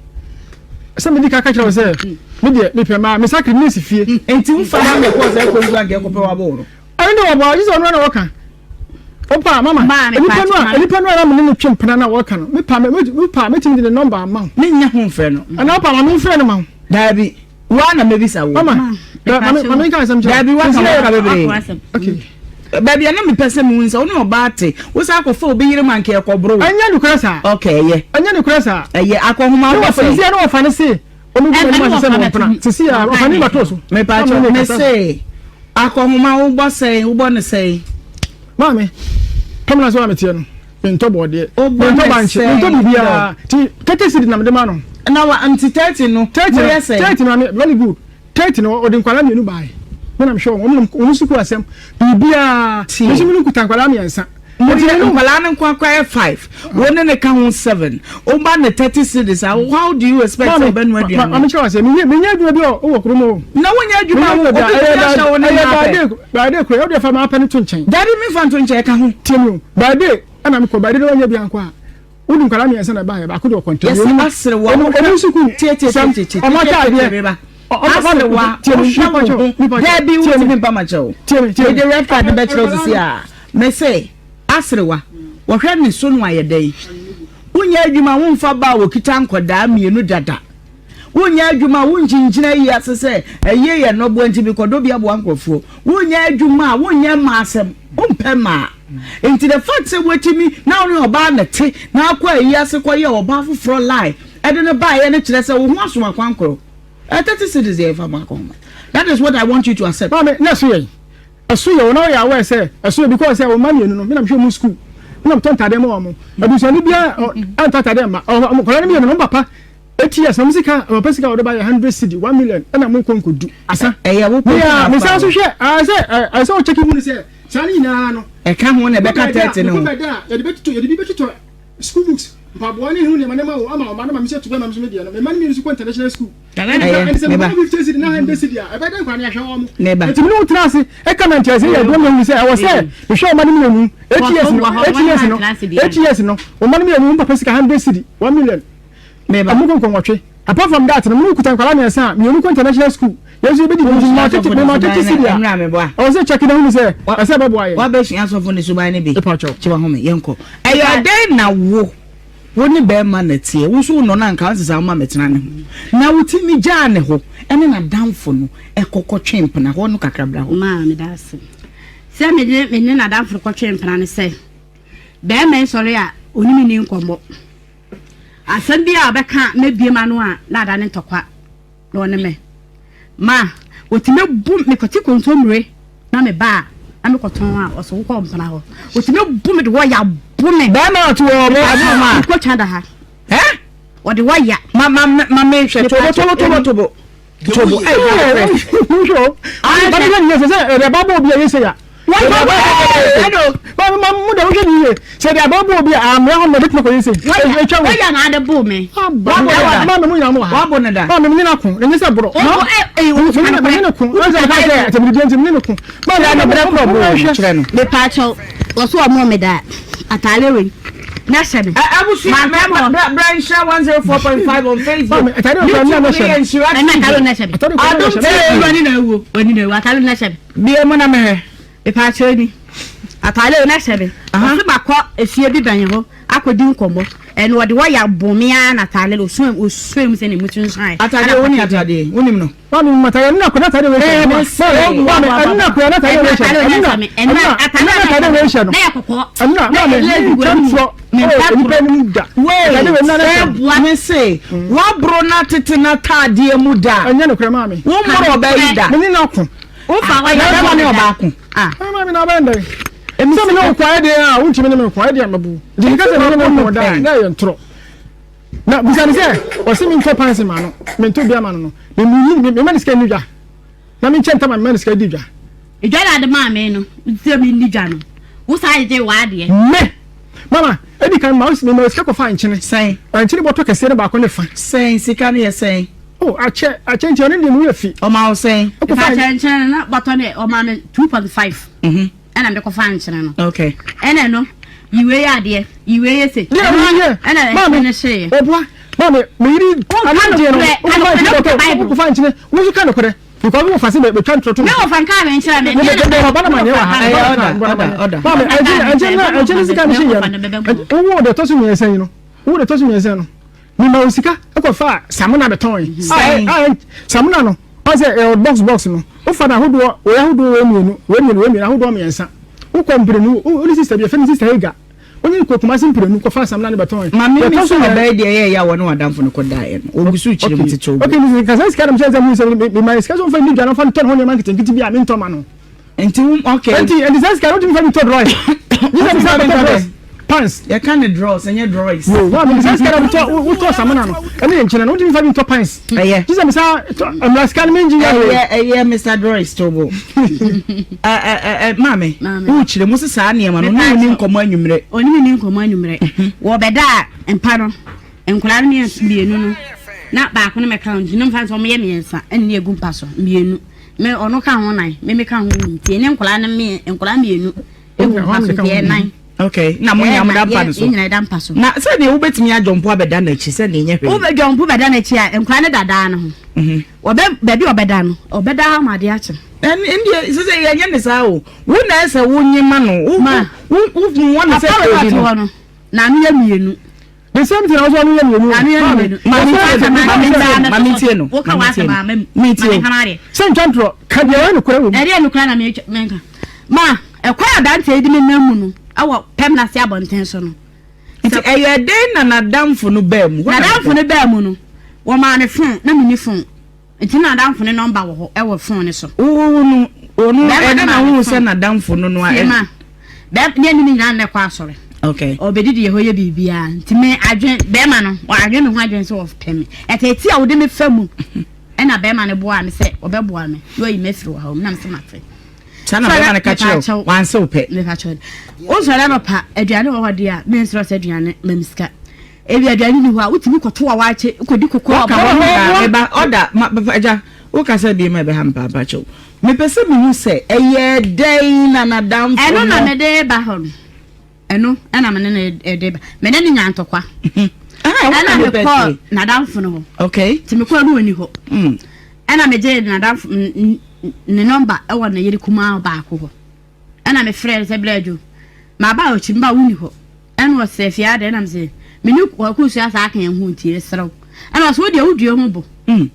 Sɛ medi ka ka kyerɛ wo sɛ me deɛ mepɛ maa me sakre ne si fie. Nti wo fa na mekɔɔ sɛ ɛkɔ nsu anka ɛkɔpɛ wabɔ no. Ɛno de wɔboa gye sɛ ɔno na wɔka. Opa mama nipa no a nipa no a na me ne no twe mpena na wɔka no mepa me mepa metumi de ne nɔmba ama wo. Menyɛ ho mfrɛ no. Ɛna opa ma me mfrɛ no ma wo. Daabi wa na mebisa wo. Mama mame nka asɛm kyerɛ. Daabi wa ka wa ka bebree. Okay. Baabi a na mepɛ sɛ mehu sɛ wo ne ɔbaa te wo saa akɔfa obi yere ma nka ɛkɔboro wo. Ɛnyɛ nokorɛ saa. Okay ɛyɛ. Ɛnyɛ nokorɛ saa. Ɛyɛ akɔhoma wobɔ sɛ. Sisi a na wɔfa ne se ɔmo gu m'anim ase sɛ mewɔ mpena. Sisi a ɔfa ne ma to so. Mepaakyɛw me se akɔhoma wobɔ sɛn wobɔ ne sɛn. Maame tɔmina sɛ wa meteɛ no mentɔ bɔɔdeɛ mentɔ bankye mentɔ biribiara ti 30 cedi na mede ma no. Na wa nti 30 no moyɛ sɛn. 30 no maame very good. 30 no ɔde nkwadaa mmienu baeɛ me na mehwɛ wɔn wɔn wɔn sukuu asɛm biribiara me nso me no kuta nkwadaa mmiɛnsa. Nti nkwadaa no nko akora yɛ five wo ne ne ka ho seven wo ba ne 30 cedis a how do you expect sɛ ɔbɛnoa aduane. Maame kyerɛ wa sɛ menyɛ menyɛ adwuma bi wɔ kurom o. Na wonyɛ adwuma a obi tumi ahyɛ wo ne na apɛ. Baade kura yɛ ɔde fa maa pɛ ne to nkyɛn. Dabi mi fa nto nkyɛn ka ho. Tie mi o baade ɛna mi kɔ baade de wɔnyɛ bi ankɔ a. Wode nkwadaa mmiɛnsa na ɛbaeɛ, baako de ɔkɔntɛm. Yɛsɛ aserewa ɔmo ɔmo sukuu tie tie tie tie tie ɔmo ataadeɛ. Aserewa ɔhwɛ wo ho daabi wotumi mpa ma kyɛw. Mede red card bɛkyerɛ wo sisi a mese aserewa wɔhwɛ ne so no ayɛ dɛn. Wonyɛ adwuma womfa ba a wɔkita nkwadaa mmienu dada. Wonyɛ adwuma a wonkyinkyin ayi ase sɛ ɛyie yɛ nnɔboa nti mekɔdɔ bi aboa nkurɔfoɔ. Wonyɛ adwuma a wonyɛ mmaa asɛm. Wompɛ mmaa. Nti the fact sɛ woatumi na wo ne ɔbaa na te na akɔ ayi ase kɔyɛ ɔbaa foforɔ lie ɛde no baeɛ no kyerɛ sɛ wo ho aso akwankorɔ. 30 cedis deɛ yɛmfa mma akɔnhoma. That is what I want you to accept. Maame, na ɛso yɛn. Ɛso yɛ wo na woyɛ aware sɛ ɛso yɛ because sɛ wo mma mmienu no me na mehwɛ wɔn school. Me na metɔ ntaadeɛ ma wɔn. Abusuani biara ɛntɔ ataadeɛ mma. Nkwadaa no mmienu no wɔn papa Eight years na mo sika papa sika wɔde ba yɛ hundred cedi 1 million ɛna mo nkɔ nkɔdu asa. Ɛyɛ wo pɛ na mesan so hwɛ sɛ ɛsɛ wo check hu ne sɛ saa ne nyinaa no. Ɛka ho na ɛbɛka 30 no ho. Mekɔ bɛda a yɛde bɛtotɔ yɛde bi bɛtotɔ school books mpaboa ne ho nneɛma nneɛma o ama ɔma no ma me sɛ to bɛma me so me deɛ no me mma no mmienu so kɔ international school. Ɛyɛ ɛne sɛ meba. mekɔ 50 cedi na 100 cedi a ɛbɛyɛ dɛ nkwadaa no yɛahwɛ wɔn. Meba. Nti me ne wo tena ase ɛka na nkyerɛ sɛ yɛ adwuma mu sɛ ɛwɔ sɛ mehwɛ ɔma no mmienu 8 years no 8 years no 8 years no ɔma no mmienu papa sika 100 cedi 1 million. Meba. Ɔmo kɔ nkɔnwɔtwe. Apart from that no, mo kuta nkwadaa mmiɛnsa a, mmienu kɔ international school. Yɛn nso yɛbɛdi nti mema tete mema tete si deɛ. Mmra meboa. Ɛwɔ sɛ kyɛke na hunu sɛ ɛsɛ ɛbɛboa yɛn. Wabɛsua asɔfo ne suban no bi. Epa kyɛw. Kye wahome yɛnkɔ. Ɛyɛ ɔdɛn na wo wo ne bɛrima na teɛ wo nso wonɔ no anka wonsesa woma mɛtena ne ho na wotumi gyaa ne hɔ ɛne n'adamfo no ɛkɔ kɔtwe mpena hɔ no kakra bra hɔ. Maa meda ase sɛ me ne me ne n'adamfo no kɔtwe mpena ne sɛ bɛrima yi sɔre a ɔne me ni nkɔmmɔ. Asɛm bi a ɔbɛka mɛbie ma no a na ada ne ntɔkwa na ɔne me. Ma ɔtumi bu me kɔte kontommire na me ba a na mekɔtɔn a ɔsɛ wokɔ mpena hɔ. Ɔtumi bu me de wɔya bu me. Bɛrima ɔte wɔ ɔmo adwuma. Mekɔtwa da ha. Ɛ? Ɔde wɔya. Ma ma ma me hwɛ tobo tobo tobo tobo. Tobo ɛ yɛ fɛ. Nhwɛ o. Ba ne hwɛ ne yie sɛ sɛ ɛde aba bɔ obi a yɛ sɛ ya. Ba ma mo de wohwɛ ne yie sɛ ɛde aba bɔ obi a amena hɔ no bɛtumi akɔ yɛ sɛ. Ɛtwa wo. Wɔya na ade bo me. Ma me mo nyina mo wɔ ha. Wabo ne da. Ma me ne ko. Ɛnyɛ sɛ borɔ. Me ne ko. Ɛsɛ ka sɛ atɛmdidie nti me ne ko. Ma me ne brɛ korɔ bo kyerɛ no. Mepa kyɛw. Wɔso ɔmo me da ataale wei na hyɛ me. Abusua bra bra nhyira 104.5 on Facebook. YouTube ne yɛ nhyira TV. Ataale na hyɛ me. Adum TV. Wani na ewu wani na ewu ataale na hyɛ me. Bie mu na mehwɛ. Mepa kyɛw ni ataale na hyɛ me. Ɔso makɔ efie bi bɛn hɔ akɔdi nkɔmɔ ɛna ɔde wɔyɛ abɔ me ara na ataale no osuo osuo mu sɛ ne mu sunsun ayɛ. Ataade wo ni ataade wonim no. Maame mu ataade ɛnna akɔda ataade wei hyɛ. Maame ɛnna akɔda ataade wei hyɛ. Ɛnna ɛnna ataade wei hyɛ no. Ɛnna maame ntwa ntorɔ ɛwɔ nipa anim da. Wei sɛ me se waboro na tete na ataadeɛ mu da. Ɛnyɛ nokorɛ maame. Wo mmoro ɔbaa yi da. Me ne no ako. Wofa hɔ yɛ bɛma ne ɔbaako. Maame na abɛn dɛn. Sɛ me ne wo kɔ ayɛ deɛ a wontumi ne me kɔ ayɛ deɛ mabu. Nti meka sɛ me ne wo kɔ da na ɛyɛ ntorɔ. Na bisa no sɛ, ɔse mentɔ panse ma no, mentɔ bi ama no no, meyi mema no sika nni dwa, na menkyɛ ntam a mema no sika di dwa. Dwa na ade maa me no, sɛ menni dwa no, wo saa gyegye w'adeɛ. Me! Mama, edi kan ma mema wo sika kɔfa nkyene. Sɛn? Nkyene bɔtɔ kɛseɛ no baako ne fa. Sɛn? Sika no yɛ sɛn? Oh, akyɛ, akyɛ nti ɔno deɛ me werɛ fi. Ɔma wo sɛn? Ɛfa kyɛ nkyene no na bɔtɔ no ɔma me 2.5. Mhm. ɛna mede kɔfa nkyene no okay ɛna no yiwe yɛ adeɛ yiwe yɛ se ɛna ɛna ne hyeeɛ ɔboa maame meyiri anagyeɛ no wofa nkyene bɔtɔ wofa nkyene wo nso ka nokorɛ because wo fa se bɛtwa ntorɔ to me wɔfa nka me nkyerɛ me me bɛ ba na ma ne wɔ ha ɔda ɔda maame ɛnkyene ɛnkyene na ɛnkyene sika ne hyeeɛ no wo de tɔ so mmiɛnsa yi no wo de tɔ so mmiɛnsa no Mema wo sika kɔfaa samina bɛtɔn yi. Sɛn? Samina no, ɔn sɛ ɛwɔ box box no, wofa no ahodoɔ, wei ahodoɔ wei mmienu, wei mmienu, wei mmienu, ahodoɔ mmiɛnsa. Wokɔ mprenu, wo ne sister bi, yɛfrɛ no sister Hagar, wo ne no kɔɔ Kumasi mprenu kɔfaa samina no bɛtɔn yi. Maame mi sɛ ɔbaa yi deɛ ɛyɛ ɛyɛ a wɔne w'adamfo no kɔdaeɛ no, wɔgu so rekyerɛ mu tete wo Okay, nti nka saa sika no mehyɛ sɛ mehu sɛ mema sika sɛ ɔmfa nni dwa na ɔmfa ntɔ ne ho nneɛma nketenkete bi a mentɔ ma no. Nti wo okay. Nti nti sɛ sika no wotumi fa bi tɔ drawers. Gye sɛ bisa bɛtɔ drawers. Pants. Yɛka ne drawers ɛnyɛ drawers. Wo wa mi sɛ sika no wotɔ wotɔ samina no ɛne yɛ nkyɛn no wotumi fa bi tɔ pants. Ɛyɛ. Gye sɛ bisa tɔ mmara sika no mi ngye yɛ. Ɛyɛ ɛyɛ Mr Drawers tobo. Ɛ ɛ ɛ maame. Wo kyerɛ mu sɛ saa nneɛma no ne wo ni nkɔmɔ anwummerɛ. Ɔne mi ni nkɔmɔ anwummerɛ. Wɔbɛda mpa no nkwadaa no mmienu no na baako no mɛka nti no mfa nso wɔyɛ mmiɛnsa ɛne ne egu mpa so mmienu. Me ɔno ka ho nan, me me ka ho num. Nti ɛne nkwadaa no me nkwadaa mmienu egu mpa so nti ɛyɛ nan. Okay, na mo nyinaa mo da mpa no so. Yɛn nyinaa da mpa so. Na sɛdeɛ wobɛtumi adwɔmpo abɛda n'akyi sɛdeɛ ɛnyɛ hwee. Wobɛdwɔmpo bɛda n'akyi a nkwadaa no da daa no ho. Mhm. Wɔbɛ baabi a ɔbɛda no ɔbɛda ha ma adeɛ akye. Ɛn ɛndeɛ sɛ sɛ yɛnyɛ ne saa o. Wo na ɛsɛ wo nye ma no. Wo wo wo wo ne sɛ obi no. Na ano yɛ mmienu. The same thing also ɔno yɛ mmienu. Ano yɛ mmienu. Maame tie no. Maame tie no. Woka w'asɛm a mɛm. Mi tie o. Sɛ ntwa ntorɔ ka deɛ ɔyɛ nokorɛ wɔ mu. Ɛdeɛ nokorɛ na menka. Ma ɛkwan aberanteɛ yi de me nam mu no ɛwɔ pɛm n'ase abɔnten so no. Nti ɛyɛ dɛn na n'adamfo no baa mu? N'adamfo no baa mu no, wɔmaa me fon na menni fon. Nti na n'adamfo no nɔmba wɔ hɔ ɛwɔ fon no so. Wo no ɔno ɛdɛ na wohu sɛ n'adamfo no no a. Tie ma bɛɛ ne ɛne ne nyinaa na ɛkɔ asɔre. Okay. Ɔbɛdidi yɛ hɔ yɛ biribiara nti me adwen bɛrima no adwen me ho adwen sɛ ɔpɛ me ɛtɛɛti a wode me fa mu ɛna bɛrima no boa me sɛ ɔbɛboa me na ɔyi me afiri ɔhaw mu na me sɛ mate. Saa na bɛrima no ka kyerɛ wo wanse wo pɛ. Mepa kyɛw wosɔre anɔpa aduane wɔ hɔ deɛ a mensrɛ sɛ aduane ma me sika. Ebi aduane ni hɔ a wotumi kɔto a waakye kɔdi koko a Wɔka hɔ nyinaa meba ɔda ma agya woka sɛ bie ma ɛbɛha me paapa kyɛw mepɛ sɛ mehu sɛ ɛyɛ dɛn na n'adamfo no ɛno na mede ba hɔ no ɛno ɛna mene no ɛde ba mene ne nya ntɔkwa ɛna mekɔɔ n'adamfo no hɔ okay nti mekɔɔ no ɔni hɔ ɛna megye n'adamfo ne nɔmba ɛwɔ ne yere kumaa baako hɔ Ɛna me frɛɛ no sɛ bra adwo maba ɔkyi mba wonni hɔ ɛna ɔsɛ fie adɛn ɛna me sɛ me ne kwaku sua saa ka yɛn ho nti mesrɛ wo ɛna ɔsɛ wodeɛ wodue ho bo mm.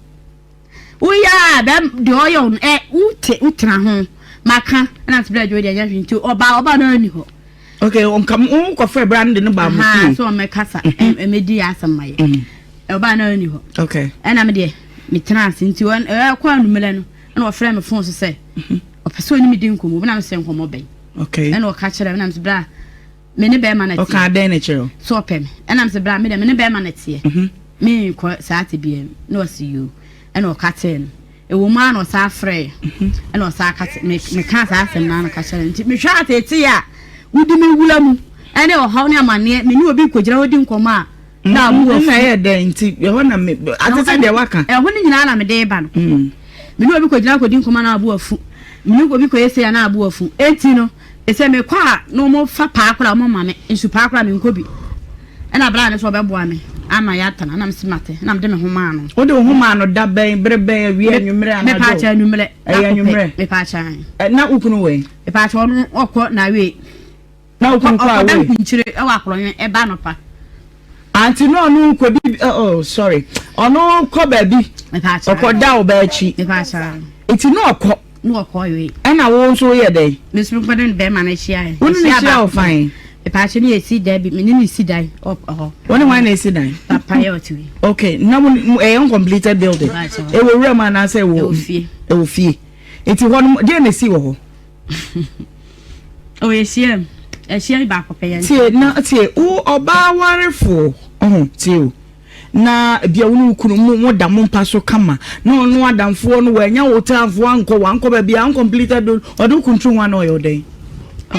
woyɛ a bɛm deɛ ɔyɛ wo no ɛ wote wotena ho maka ɛna sɛ bra adwo deɛ nyɛ hwee nti ɔba ɔba no ani hɔ. Okay, ɔnka mo kɔfrɛ bra no de no baa mo fie. So ɔmɛkasa ɛmɛdi yɛ asɛm ma yɛ. Ɔbaa na ɔni hɔ. Okay. Ɛna me deɛ metena ase nti ɛkɔ anummerɛ no ɛna ɔfrɛ me phone so sɛ ɔpɛ sɛ ɔne me di nkɔmmɔ bi na mesɛ nkɔmmɔ bɛn. Okay. Ɛna ɔka kyerɛ me na mesɛ bra me ne bɛrima na teɛ. Ɔka dɛn na kyerɛ o? So ɔpɛ me. Ɛna mesɛ bra me deɛ me ne bɛrima na teɛ. Menkɔ saa te bia mu. Na ɔse yoo. Ɛna ɔka kyerɛɛ no. Ɛwɔ mu ara na ɔsan frɛɛ. Ɛna ɔsan ka kyerɛ me mekaa saa asɛm no ara na ɔka kyerɛɛ no. Nti mehwɛ ateetee a wodi me wura mu ɛne ɔhaw ne amanneɛ me ne obi kɔgyina hɔ di nkɔmmɔ a na abu afu. Ɛna ɛyɛ dɛn nti ɛhɔ na me ate sɛ deɛ waka. Ɛhɔ no nyinaa na mede ba no. Me ne obi kɔgyina kɔdi nkɔmmɔ na abu afu. Me ne obi kɔyɛ sei a na abu afu. Enti no sɛ mekɔ a na wɔfa paa koraa wɔma me nsu paa koraa menkɔ bi. Ɛna bra no sɛ ɔbɛboa me ama yɛatena na mese mate na mede me ho maa no. Wode wo ho maa no da bɛn, bere bɛn, awia, anwummerɛ, anadwo? Mepaakyɛ anwummerɛ. Ɛyɛ anwummerɛ. Mepaakyɛ. Na wo kunu wɔ he? Mepaakyɛ ɔno ɔkɔ n'awie. Na wo kunu kɔ awie? Ɔkɔda nkunkyire ɛwɔ akorɔnwe ɛba anɔpa. Anti na ɔno kɔdi oh sorry ɔno kɔ baabi. Mepaakyɛ. Ɔkɔda ɔbaa akyi. Mepaakyɛ. Nti na ɔkɔ. Na ɔkɔ awie. Ɛna wo nso woyɛ dɛn? Me nso mekɔ ne ne bɛrima no hyia. Wo ne no hyia wɔ fan? Mepaakyɛ ne yɛsi dan bi, me ne no si dan hɔ. Wo ne hwan na esi dan? Papa yɛ ɔte wi. Okay, na mo ɛyɛ uncompleted building. Ɛwɔ wura mu anaasɛ ɛwɔ? Ɛwɔ fie. Ɛwɔ fie. Nti hɔ no deɛ na esi wɔ hɔ? Oh, yɛhyia mu. Yɛhyia yi baako pɛ yɛn. Tie na tie wo ɔbaa warefoɔ ɔho tie o. Na ebia wo ne wo kunu mo mo da mo mpa so kama na ɔno adamfoɔ no wanya wo tamfoɔ ankɔ wankɔ baabi a uncompleted building ɔde wo kunturu ho ana ɔyɛ wo dɛn? Oh,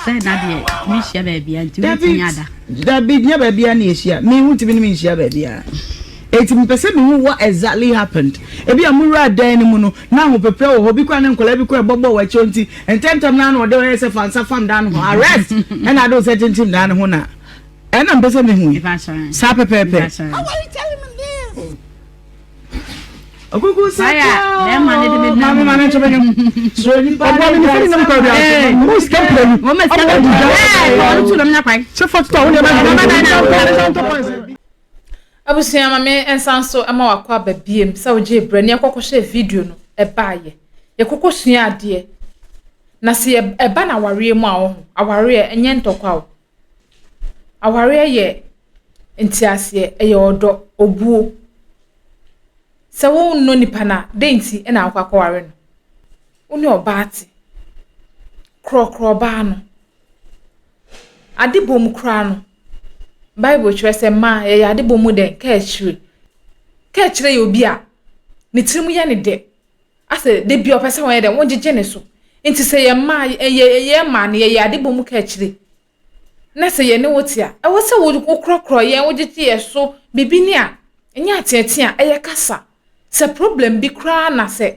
sɛ na deɛ mehyia baabi a nti wotumi ada. Dabi nyɛ baabi a na yɛhyia me wontumi ne me nhyia baabi a eti mepɛ sɛ mehu what exactly happened ebi a mowura dan no mu no na ahopeprɛ wɔ hɔ bi kora ne nkɔla bi kora ɛbɔbɔ wɔ akyire nti ntɛmntɛm na na ɔde ɔyɛ sɛ fa nsa fam dan no ho arrest ɛna ade wo sɛ tintim dan no ho na Ɛna mpɛ sɛ mehu yi. Saa pɛpɛɛpɛ. Okuku sɛ maame maame nto bɛnyam. Soro nipa ne Ɔbɔ ne fɛn nam kɔ bi ase. Mo sika mpira ni. Mo sika mpira ni. Ɛɛ ɔno tu nam nya kwan. Sɛ fɔtu tɔ wo nneɛma bi. Abusua ma me nsa nso ma wakɔ aba biem sɛ wogye brɛ ne yɛkɔkɔ hyɛ video no ɛbaayɛ. Yɛkɔkɔ sua adeɛ. Na sɛ ɛba na awareɛ mu a ɔho awareɛ ɛnyɛ ntɔkwa o. Awareɛ yɛ nteaseɛ, ɛyɛ ɔdɔ, obuo. Sɛ wonnɔ nipa no a, dɛn nti na wokɔ akɔware no? Wo ne ɔbaa te. Korɔkorɔ ɔbaa no. Ade bɔ mu koraa no, Bible kyerɛ sɛ mmaa yɛyɛ ade bɔ mu dɛn? Kaakyire. Kaakyire yɛ obi a ne tirim yɛ no dɛ. Asɛ da bi ɔpɛ sɛ wɔyɛ dɛ wɔgyegye ne so. Nti sɛ yɛn mmaa yɛ yɛn mmaa no yɛyɛ ade bɔ mu ka akyire na sɛ yɛne wo te a, ɛwɔ sɛ wo wokorɔkorɔ yɛn, wogyegye yɛn so, biribi ni a, ɛnyɛ ateatea, ɛyɛ kasa. Sɛ problem bi koraa na sɛ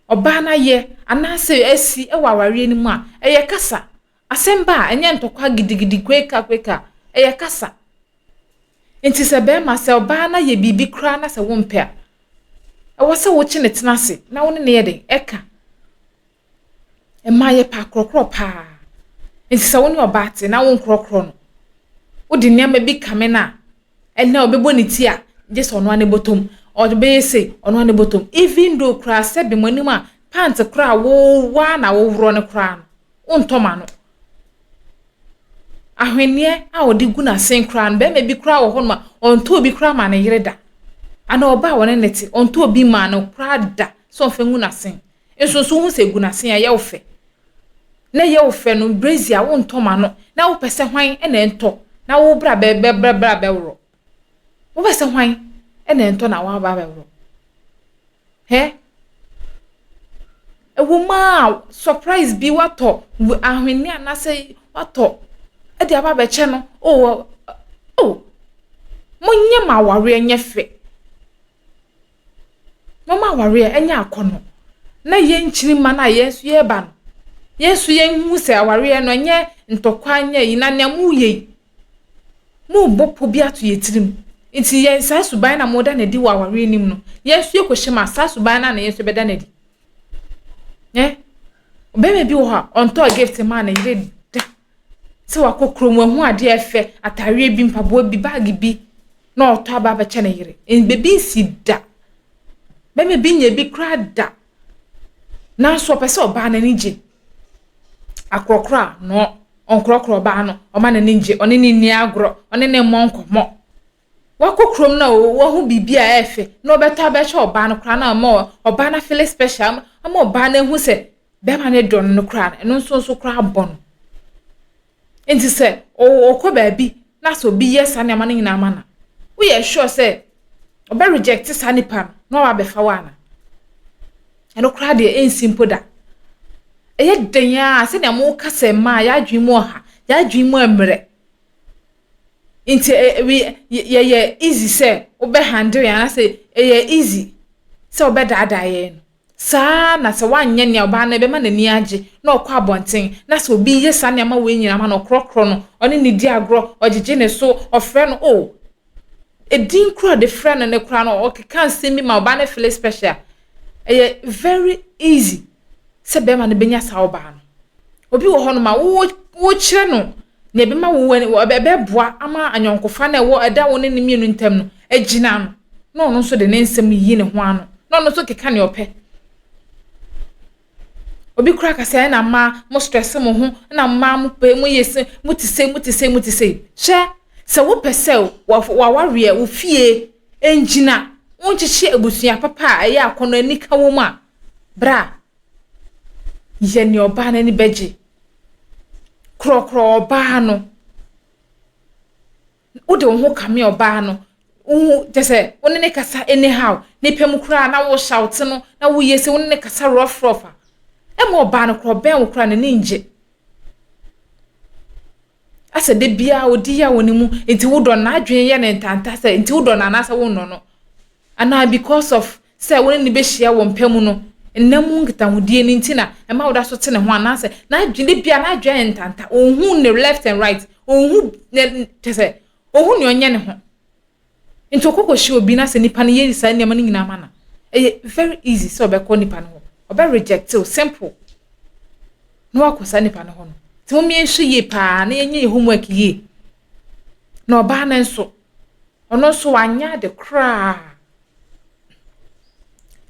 ɔbaa no ayɛ anaasɛ asi wɔ awareɛ no mu a, ɛyɛ kasa. Asɛm ba a, ɛnyɛ ntɔkwa gidigidi kweka kweka, ɛyɛ kasa. Nti sɛ bɛrima sɛ ɔbaa no ayɛ biribi koraa na sɛ wompɛ a, ɛwɔ sɛ wokye no tena ase na wo ne no yɛ den ɛka. Mmaa yɛpɛ akorɔkorɔ paa. Nti sɛ wo ne ɔbaa te na wonkorɔkorɔ no, wode nneɛma bi kame no a, ɛnna ɔbɛbɔ ne ti a, gye sɛ ɔno ara ne bɔtɔm. Ɔbɛyɛ sei, ɔno ara ne bɔtɔm. Even though koraa sɛbe mo anim a, pant koraa wo wo ara na woworɔ no koraa no, wontɔ ma no. Ahweneɛ a ɔde gu n'asen koraa no, barima bi koraa wɔ hɔnom a, ɔntɔɔ bi koraa maa ne yere da. Anaa ɔbaa a ɔne no te, ɔntɔɔ bi maa no koraa da sɛ ɔmfa ngu n'asen. Nso nso wohu sɛ egu n'asen a, ɛyɛ wo fɛ. Na ɛyɛ wo fɛ no, brazier a wontɔ ma no, na wopɛ sɛ hwan na ɛntɔ na wo bra bɛ bɛ bɛ bra bɛworɔ. Wopɛ sɛ hwan na ɛntɔ na woaba abɛworɔ. Hɛ? Ɛwɔ mu a surprise bi watɔ ahwenne anaasɛ watɔ de aba abɛkyɛ no oh oh monyɛ ma awareɛ nyɛ fɛ. Momma awareɛ nyɛ akɔnnɔ na yɛn nkyirimma no a yɛn nso yɛreba no, yɛn nso yɛnhu sɛ awareɛ no ɛnyɛ ntɔkwa nyɛ yi na nea moreyɛ yi Morebɔ pɔ bi ato yɛn tirim. Nti yɛn saa suban na moda no adi wɔ awareɛ no mu no, yɛn nso yɛkɔhyɛ mu a, saa suban no a na yɛn nso yɛbɛda no adi. Eh? Ɔbarima bi wɔ hɔ a, ɔntɔɔ gift maa ne yere da. Sɛ wakɔ kurom, wahu adeɛ ɛfɛ, ataareɛ bi, mpaboa bi, baage bi, na ɔtɔ aba abɛkyɛ ne yere. Baabi nsi da. Bɛrima bi nyɛ bi koraa da. Nanso ɔpɛ sɛ ɔbaa n'ani gye. Akorɔkorɔ a, no. Ɔnkorɔkorɔ ɔbaa no, ɔma n'ani ngye, ɔne no nni agorɔ, ɔne no mmɔ nkɔmmɔ. Wakɔ kurom na wahu biribi a ɛyɛ fɛ na ɔbɛtɔ abɛkyɛ ɔbaa no koraa na ama ɔbaa no afele special, ama ɔbaa no ahu sɛ bɛrima no dɔ no no koraa no, ɛno nso nso koraa bɔ no. Nti sɛ ɔkɔ baabi na sɛ obi yɛ saa nneɛma no nyinaa ma no a, woyɛ sure sɛ ɔbɛ reject saa nipa no na waba abɛfa wo ana? Ɛno koraa deɛ ɛnsi mpo da. Ɛyɛ den ara sɛdeɛ moka sɛ mmaa yɛadwene mu ɔha, yɛadwene mu mmerɛ. Nti yɛyɛ easy sɛ wobɛ handle yɛn anaasɛ ɛyɛ easy sɛ wobɛdaadaa yɛn no. Saa ara na sɛ woanyɛ nea ɔbaa no ɛbɛma n'ani agye na ɔkɔ abɔnten na sɛ obi yɛ saa nneɛma wei nyinaa ma no, ɔkorɔkorɔ no, ɔne no di agorɔ, ɔgyegye ne so, ɔfrɛ no oh, edin koraa a ɔde frɛ no no koraa no, ɔkeka nsɛm bi ma ɔbaa no feel special. Ɛyɛ very easy sɛ bɛrima no bɛnya saa ɔbaa no. Obi wɔ hɔnom a wo wokyerɛ no nea ɛbɛma wo ɛbɛboa ama ayɔnkofa no a ɛwɔ ɛda wo ne ne mmienu ntam no agyina no, na ɔno nso de ne nsɛm yi ne ho ano, na ɔno nso keka nea ɔpɛ. Obi koraa ka sɛ ɛna mmaa mo stress mo ho, ɛna mmaa mo pɛ mo yɛ se mo te sei mo te sei mo te sei. Hwɛ, sɛ wopɛ sɛ wawareɛ wo fie ngyina, wonkyekye abusua papa a ɛyɛ akɔnnɔ anika wɔ mu a, bra yɛ nea ɔbaa no ani bɛgye. Korɔkorɔ ɔbaa no. Wode wo ho kame ɔbaa no. Wohu kyɛ sɛ wo ne ne kasa anyhow. Nipa mu koraa na wo shout no na woyɛ sɛ wo ne ne kasa rough rough a. Ɛma ɔbaa no koraa ɔbɛn wo koraa n'ani ngye. Asɛ da biara odi yaw wɔ ne mu nti wodɔ no n'adwene yɛ no ntanta sɛ nti wodɔ no anaasɛ wonnɔ no. Anaa because of sɛ wo ne no bɛhyia wɔ mpa mu no, nna mu nkitahodie no nti na ɛma woda so te ne ho anaasɛ n'adwene, da biara n'adwene ayɛ ntanta, ɔnhu ne left and right, ɔnhu ne, kyɛ sɛ, ɔnhu nea ɔnyɛ ne ho. Nti ɔkɔ kɔhyia obi na sɛ nipa no yɛ saa nneɛma no nyinaa ma no a, ɛyɛ very easy sɛ ɔbɛkɔ nipa no hɔ, ɔbɛ reject wo, simple, na wakɔ saa nipa no hɔ no. Nti mom yɛnhwɛ yie paa na yɛnyɛ yɛ homework yie. Na ɔbaa no nso, Ɔno nso wanyɛ ade koraa.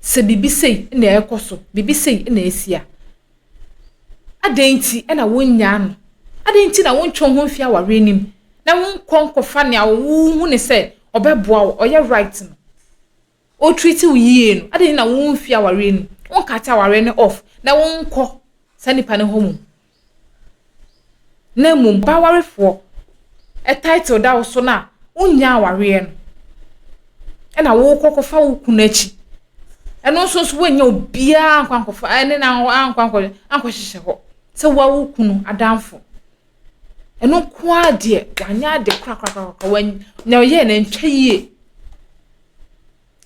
Sɛ biribi sei na ɛrekɔ so, biribi sei na asi a, adɛn nti na wonnyaa no? Adɛn nti na wontwe wo ho mfi awareɛ no mu na wonkɔ nkɔfa nea wohu ne sɛ ɔbɛboa wo, ɔyɛ right no, ɔtreat wo yie no, adɛn nti na womfi awareɛ no mu, wonkate awareɛ no off na wonkɔ saa nipa no hɔ mmom? Na mmom ba awarefoɔ title da wo so no a wonnya awareɛ no ɛna wokɔ kɔfa wo kunu akyi ɛno nso nso woannya obiara ankɔ ankɔfa ɛne no ankɔ ankɔ ankɔhyehyɛ hɔ sɛ woa wo kunu adamfo ɛno nko ara deɛ wanyɛ ade korakorakora na ɔyɛɛ no antwa yie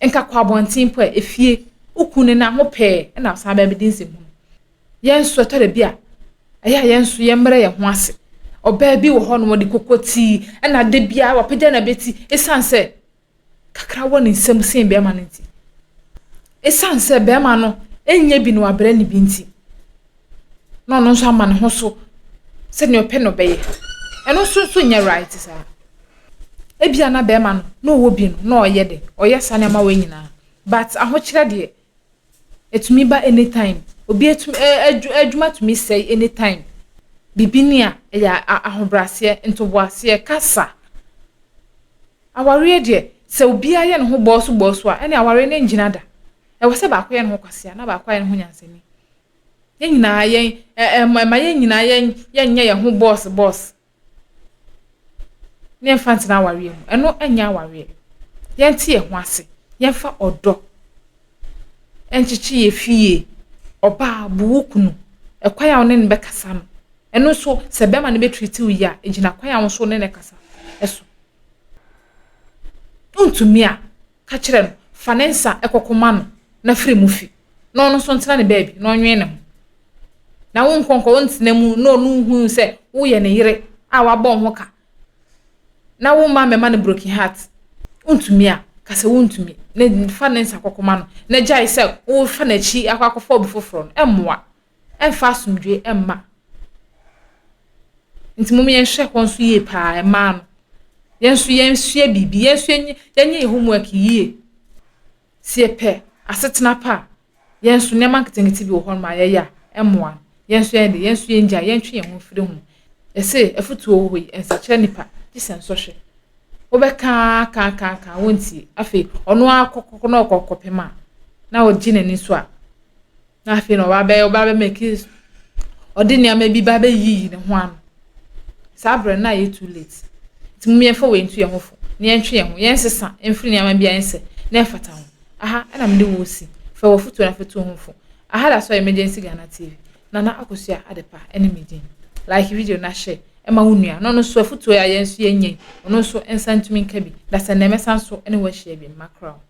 nka kɔ abɔnten mpo a efie wo kunu no ho pɛɛ ɛna san bɛbɛdi nsɛmhunu Yɛn nso, ɛtɔ da bi a, ɛyɛ a yɛn nso yɛmmrɛ yɛn ho ase. Ɔbaa bi wɔ hɔnom, ɔde kokotii, ɛna da biara wapagya n'abati esiane sɛ kakra wɔ ne nsam sen bɛrima no nti. Esiane sɛ bɛrima no nyɛ bi na wabrɛ ne bi nti, na ɔno nso ama ne ho so sɛnea ɔpɛ na ɔbɛyɛ. Ɛno nso nso nyɛ right saa. Ebia na bɛrima no, na ɔwɔ bi no, na ɔyɛ de, ɔyɛ saa nneɛma wei nyinaa. But ahokyerɛ deɛ, Ɛtumi ba anytime. Obi atumi ɛ adwuma tumi sɛe anytime. Biribi ni a, ɛyɛ ahobrɛaseɛ, ntoboaseɛ, kasa. Awareɛ deɛ, sɛ obiara yɛ ne ho bɔɔso bɔɔso a, ɛnneɛ awareɛ no ngyina da. Ɛwɔ sɛ baako yɛ ne ho kwasea na baako ayɛ ne ho nyansani. Yɛn nyinaa yɛn ɛma yɛn nyinaa yɛn yɛnyɛ yɛn ho bɔɔso bɔɔso. na yɛmfa ntena awareɛ mu. Ɛno nyɛ awareɛ. Yɛnte yɛn ho ase. Yɛmfa ɔdɔ nkyekye yɛn fie. Ɔbaa, bu wo kunu. Ɛkwan a wo ne no bɛkasa no, ɛno nso sɛ bɛrima no bɛtiriti wo yie a, ɛgyina kwan a wo nso wo ne no kasa so. Wontumi a, Ka kyerɛ no, fa ne nsa kɔkoma no na firi mu fi, na ɔno nso ntena ne baabi na ɔnwene ne ho. Na wo nkɔ nkɔ ntena mu na ɔno nhu sɛ woyɛ ne yere a wabɔ wo ho ka, na wo mma mmɛma no broken heart. Wontumi a, ka sɛ wontumi, na fa ne nsa kɔkoma no, na gyae sɛ wofa n'akyi akɔ akɔfa obi foforɔ no, ɛmmoa, ɛmfa asomdwoe mma. Nti mom yɛnhwɛ hɔ nso yie paa, mmaa no. Yɛn nso yɛnsua biribi, yɛn nso yɛnyɛ yɛn homework yie. Sɛ yɛpɛ asetena pa a, yɛn nso nneɛma nketenkete bi wɔ hɔnom a yɛyɛ a, ɛmmoa no. Yɛn nso yɛn de, yɛn nso yɛngyae, yɛntwe yɛn ho mfiri ho. Yɛse afutuo wɔ hɔ yi, ɛnsakyera nipa, gye sɛ nsɔhwɛ. Wobɛka ara ka ka ka wontie. Afei ɔno ara kɔkɔkɔ na ɔkɔ kɔpem a, na ɔgye n'ani so a, na afei na ɔba bɛ ɔba bɛ make ɔde nneɛma bi ba bɛyiyi ne ho ano. Saa berɛ no na ayɛ too late. Nti mom yɛmfa wei nto yɛn ho fo na yɛntwe yɛn ho, yɛnsesa mfiri nneɛma bi a ɛnsɛ na ɛmfata ho. Aha na mede wo resi. Fa w'afotuo na fa tu wo ho fo. Aha da so yɛ Emergency Ghana TV. Nana Akosua Adepa ne me din. Like video na share ma wo nua na ɔno nso afotuo a yɛn nso yɛnya yi, ɔno nso nsa ntumi nka bi. Dasɛ nnɛ mɛsan so ne wo ahyia bio. Makra wo.